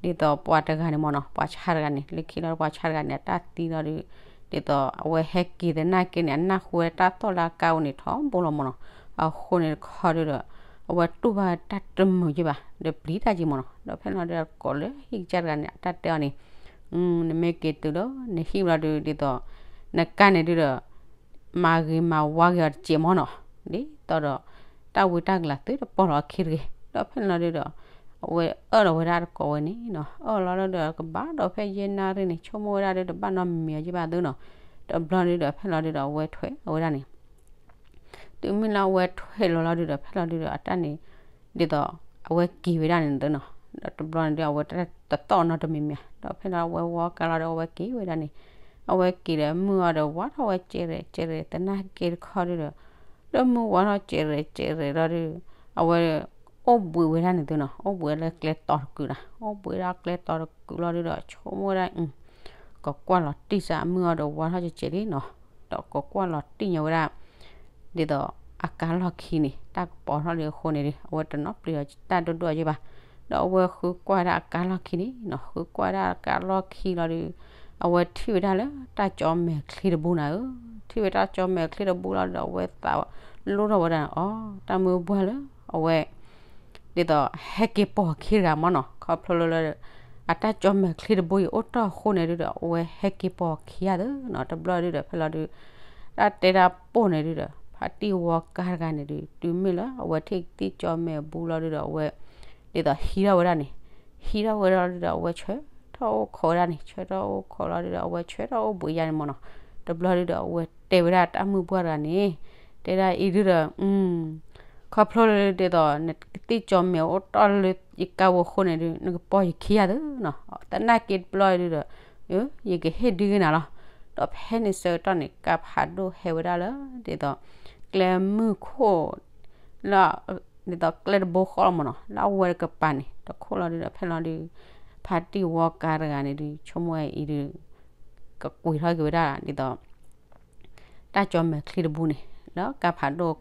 ဒ်သိးပှၤတဂၤန့ၣ်မ့ၢ်နီၤ ပှၤဆါတဂၤန့ၣ် လၢခံလီၤပှၤဆါတဂၤန့ၣ် အတၢ်သံလီၤဒု ဒ်သိးအဝဲဟဲက့ၤသနာ်က့န့ၣ် အနၢ်ဟူဝဲတၢ်သီၣ်လၢအကါအိၣ်န့ၣ်ထီဘိလီၤမ့ၢ်နီၤ အဃိန့ၣ်တခီဒုဒီး အဝဲတူၢ်ဘၣ်တၢ်တမုာ်က့ဘၣ် ဒီးပျံၤတၢ်က့မ့ၢ်နီၤ ဒီးဖဲလီၤဒုဒီး ကိးလၢဟံၣ်ကစၢ်တဂၤန့ၣ် အတၢ်တဲအီၤန့ၣ် နမ့ၢ်က့ၤတုၤလၢ နဟံၣ်ဘျီဒု ဒ်သိး နကါန့ၣ်ဒုဒီး မၤဂ့ၤမၤဝါဂ့ၤအီၤတစဲးမ့ၢ်နီၤ ဒ်သိးဒီး တၢ်ဝံတၢ်ကလၤသုတပီၢ်လီၤအခံတဂ့ၤ ဒီးဖဲလီၤဒုဒီး အဝဲအၢၣ်လီၤဝဲဒၣ်တကိးဝဲန့ၣ်နီၤ အၢၣ်လီၤလီၤဒီးကဘၣ်ဒီးဖဲယဲၢ်နၣ်ရံၣ်န့ၣ် ဆိကမိၣ်ဝဲဒၣ်ဒုတဘၣ်နီတမံၤအီၤက့ဘၣ်သုနီၤ တဘျီဒုဒီးဖဲလီၤဒုဒီးအဝဲထွဲလီၤဝဲဒၣ်န့ၣ် တုၤမ့ၢ်လၢအဝဲထွဲလီၤလီၤဒုဒီး ဖဲလီၤဒုဒီးအတၢ်န့ၣ် ဒ်သိး အဝဲက့ၤဝဲဒၣ်န့ၣ်သုနီၤ ဒီးတဘျီန့ၣ်ဒု အဝဲတသီၣ်နီတမံၤမံၤ ဒီးဖဲလီၤအဝဲဝီကါလီၤဒီးအဝဲက့ၤဝဲဒၣ်န့ၣ် အဝဲက့ၤဒီးမုၢ်အီၤဒီးဝါထီၣ်ဝဲစဲးရဲၣ်စဲးရဲၣ်သနာ်က့တခီဒုဒီး ဒီးမုၢ်ဝါထီၣ်စဲးရဲၣ်စဲးရဲၣ်လီၤဒု အဝဲ အိၣ်ဘှံးဝဲဒၣ်န့ၣ်သုနီၤ အိၣ်ဘှံးလၢကျဲတီၤတကုာ်နီၤ အိၣ်ဘှံးဒၣ်ကျဲတီၤတကုာ်လီၤဒုဒီး ဆိကမိၣ်ဝဲဒၣ် ကကွၢ်လီၤတံၢ်စၢ်အမုၢ်အီၤဒီးဝါထီၣ်စဲးစဲးလံနီၤ ဒီးကကွၢ်လီၤတံၢ်ညီဝဲဒၣ် ဒ်သိးအကါလီၢ်ခံန့ၣ် တၢ်ကပီၤထီၣ်လံအဃိန့ၣ်ဒီး အဝဲတနီၤပျံၤအီၤတၢ်ဒိၣ်ဒိၣ်အီၤက့ဘၣ် ဒီးအဝဲဃုကွၢ်ဝဲဒၣ်အကါလီၢ်ခံန့ၣ်နီၤ ဃုကွၢ်ဝဲဒၣ်အကါလီၢ်ခံလီၤဒု အဝဲထံၣ်ဝဲဒၣ်လၢတၢ်ကၠီမဲာ်ချံတဘိနၤဧၢ ထံၣ်ဝဲတၢ်ကၠီမဲာ်ချံတဘိလီၤဒီး အဝဲသးလိထီၣ်ဝဲဒၣ်အီၤ တၢ်မုၢ်ပှၢ်လၢ အဝဲ ဒ်သိးဟဲက့ၤပိာ်ခံတဂၤမ့ၢ်နီၤ ခီဖျိလၢ အတၢ်ကၠီမဲာ်ချံတဘိအံၤအိၣ်တီၢ်အဃိန့ၣ်ဒုဒီး အဝဲဟဲက့ၤပိာ်ခံဂၤသုနီၤ တဘျီဒုဒီးဖဲလီၤဒု တၢ်တဲတၢ်ပိၢ်န့ၣ်ဒုဒီး ဖါတံၢ်ဝီကါတဂၤန့ၣ်ဒု တုၤမ့ၢ်လၢအဝဲထံၣ်ကသံၣ်ကၠီမဲာ်အဘူးလီၤဒုဒီး အဝဲ ဒ်သိးဟံးထီၣ်ဝဲဒၣ်န့ၣ် ဟံးထီၣ်ဝဲဒၣ်လီၤဒုဒီး အဝဲဆၢထီၣ်အိၣ်ခိးဝဲဒၣ်န့ၣ် ဆၢထီၣ်အိၣ်ခိးလီၤဒုဒီး အဝဲဆၢထီၣ်အိၣ်ဘှံးယါန့ၣ်မ့ၢ်နီၤ တဘျီဒုဒီး အဝဲတဲဝဲဒၣ်တၢ်မုၢ်ပှၢ်တဂၤန့ၣ် တဲဒၣ်အံၤဒုဒီး ခီဖျိလၢဒ်သိး နကသံၣ်ကၠီမဲာ်အိၣ်တီၢ်လၢယကါဝဲအဃိန့ၣ်ဒု နကပိာ်ယခံဂၤသုနီၤ သနာ်က့တဘျီဒုဒီး ယကဟ့ၣ်ဒုက့ၤနၤလီၤ ဒီးဖဲန့ၣ်ဆၢကတီၢ်န့ၣ် ကါဖးဒိၣ်ဟဲဝဲဒၣ်လၢ ဒ်သိး ကျဲမုၢ်ခိၣ် လၢ ဒ်သိးကျဲတဘိဃီလီၤမ့ၢ်နီၤ လၢအဝဲတကပၤန့ၣ် တခိၣ်လီၤဒုဒီး ဖဲလီၤဒု ဖါတံၢ်ဝီကါတဂၤန့ၣ်ဒု ဆိကမိၣ်ဝဲအံၤဒု ကကွံာ်ထီၣ်က့ၤဝဲဒၣ် ဒ်သိး တၢ်ကၠီမဲာ်ချံတဘိန့ၣ် လၢကါဖးဒိၣ်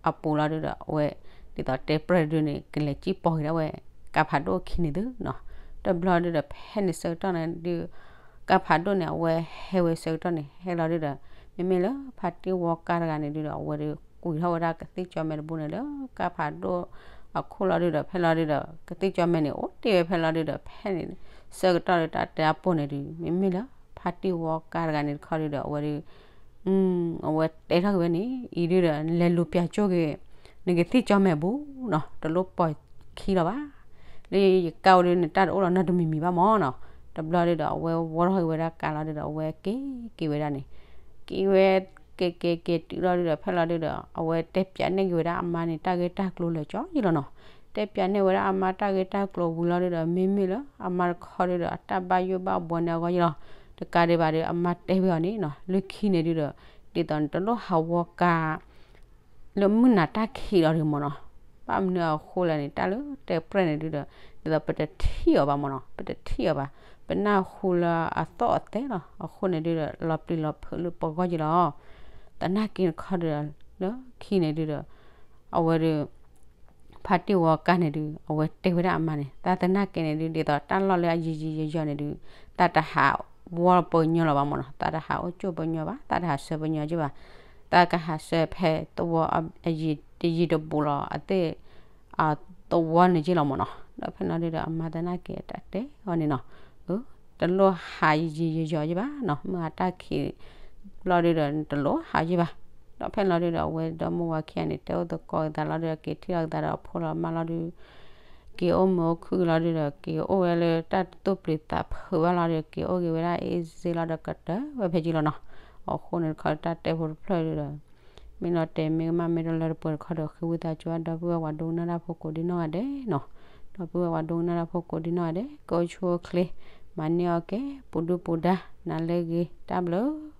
အပူၤလီၤဒုဒီး အဝဲ ဒ်သိးတဲပြဲၢ်ဒုန့ၣ် ကလဲၤစံၣ်ပိာ်က့ၤဒၣ်ဝဲ ကါဖးဒိၣ်အခံန့ၣ်သုနီၤ တဘျီဒုဒီး ဖဲန့ၣ်ဆၢကတီၢ်န့ၣ်ဒု ကါဖးဒိၣ်န့ၣ် အဝဲဟဲဝဲဆၢကတီၢ်န့ၣ် ဟဲလီၤဒုဒီး မ့မ့ၢ်လၢဖါတံၢ်ဝီကါတဂၤန့ၣ်ဒုဒီး အဝဲဒု ကွံာ်ထီၣ်ဝဲဒၣ်ကသံၣ်ကၠီမဲာ်တဘိန့ၣ်လၢ ကါဖးဒိၣ်အခိၣ်လီၤဒုဒီး ဖဲလီၤဒုဒီး ကသံၣ်ကၠီမဲာ်န့ၣ် အိၣ်တ့ၢ်ဝဲဖဲလီၤဒုဒီး ဖဲန့ၣ် ဆၢကတီၢ်ဒု တၢ်တဲအပိၢ်န့ၣ်ဒု မ့မ့ၢ်လၢ ဖါတံၢ်ဝီကါတဂၤန့ၣ်တခီဒုဒီး အဝဲဒု အဝဲတဲထီၣ်က့ၤဝဲန့ၣ် အံၤဒုဒီး နလဲၤလူၤပျၢ်ကၠိက့ၤ နကသံၣ်ကၠီမဲာ်ဘူးနီၤ တလိၣ်ပိာ်ခံလီၤဘၣ် လၢယကါဝဲဒု နတၢ်တအိၣ်လီၤနီတမံၤမံၤဘၣ်မ့ၢ်နီၤ တဘျီဒုဒီး အဝဲဝီထီၣ်က့ၤဝဲဒၣ်ကါလီၤဒုဒီး အဝဲက့ၤက့ၤဝဲဒၣ်န့ၣ် က့ၤဝဲ က့ၤက့ၤက့ၤတုၤလီၤဒုဒီး ဖဲလီၤဒုဒီး အဝဲတဲပျးန့ၢ်က့ၤဝဲဒၣ်အမါန့ၣ် တၢ်ဂ့ၢ်တၢ်ကျိၤလၢာ်ကၠီယံလီၤနီၤ တဲပျးန့ၢ်ဝဲဒၣ်အမါတၢ်ဂ့ၢ်တၢ်ကျိၤဝံၤလီၤဒုဒီး မ့မ့ၢ်လၢအမါတခီဒုဒီး အတၢ်ဘၣ်ယိၣ်ဘၣ်ဘှီန့ၣ်အဂီၢ်ယံလီၤ တကးဒံးဘၣ်ဒု အမါတဲဝဲအီၤန့ၣ်နီၤ လၢခံန့ၣ်ဒုဒီး ဒ်သိးနတလိၣ်ဟးဝီကါ လၢမုၢ်နၤတၢ်ခံးလီၤဒုမ့ၢ်နီၤ ဘၣ်မနုၤအဃိလဲၣ်န့ၣ် တၢ်လၢတဲပြဲၢ်န့ၣ်ဒုဒီး ဒ်သိးပတထံၣ်အီၤဘၣ်မ့ၢ်နီၤ ပတထံၣ်အီၤဘၣ် ပနၢ်ဟူလၢအသီၣ်အသဲလီၤ အဃိန့ၣ်ဒုဒီး လီၤပျံၤလီၤဖုးလၢပဂီၢ်ယံလီၤ သနာ်က့တခီဒုဒီး လၢခံန့ၣ်ဒုဒီး အဝဲဒု ဖါတံၢ်ဝီကါန့ၣ်ဒု အဝဲတဲဝဲဒၣ်အမါန့ၣ် တၢ်သနာ်က့န့ၣ်ဒု ဒ်သိးတၢ်လီၢ်လၢအယံာ်ယံာ်ယီၤယီၤန့ၣ်ဒု သးတဟးဝီပညီလီၤဘၣ်မ့ၢ်နီၤ သးတဟးအိၣ်ကၠိပညီဘၣ် သးတဟးဆှၢပညီကၠိဘၣ် သးကဟးဆှၢဖဲသဝီအယံာ်တယံာ်တဘူးလီၤ အသ့ၣ် သဝီန့ၣ်က့လီၤမ့ၢ်နီၤ ဒီးဖဲလီၤဒုဒီးအမါသနာ်က့တၢ်တဲအီၤန့ၣ်နီၤ တလိၣ်ဟးယံာ်ယံာ်ယီၤယီၤက့ဘၣ်နီၤ မုၢ်အတၢ်ခံး ဘျီဒုဒီး နတလိၣ်ဟးယံာ်ဘၣ်. ဒီးဖဲန့ၣ်လီၤဒုဒီး အဝဲဒီမါဝၤခံဂၤန့ၣ် တဲအိၣ်သကိးအသးလီၤဒုဒီး က့ၤထံၣ်လိာ်ကသးဒီးအဖိလီၤမါလီၤဒု က့ၤအိၣ်မုာ်အိၣ်ခုၣ်လီၤဒုဒီး က့ၤအိၣ်ဝဲလၢတၢ်သူၣ်ပျံၤသးဖုးဘၣ်လီၤဒုဒီး က့ၤအိၣ်က့ၤဝဲဒၣ်အ့စ့လီၤဒီး ကတၢၢ်ဝဲဖဲယံာ်လီၤနီၤ. အဃိန့ၣ်တခီ တၢ်တဲဖိတဖျၢၣ်ဒုဒီး မ့ၢ်လီၤတဲာ်မ့ၢ်ကမၣ်မ့ၢ်တလၢတပှဲၤတခီဒီး ဃ့ဝံသးစူၤ ဒီပုၢ်ဝဲၢ်ပှၤဒိကနၣ်တၢ်ဖိကိးဒံနီၢ်ဂၤဒဲးနီၤ. ဒီပုၢ်ဝဲၢ်ပှၤဒိကနၣ်တၢ်ဖိကိးဒံနီၢ်ဂၤဒဲး ကအိၣ်ဆူၣ်အိၣ်ချ့ မၤန့ၢ်အီၣ်ကဲ ပူၤဒုၣ်ပူၤဒါ နၤလၢအဂ့ၤ တၢ်ဘျုး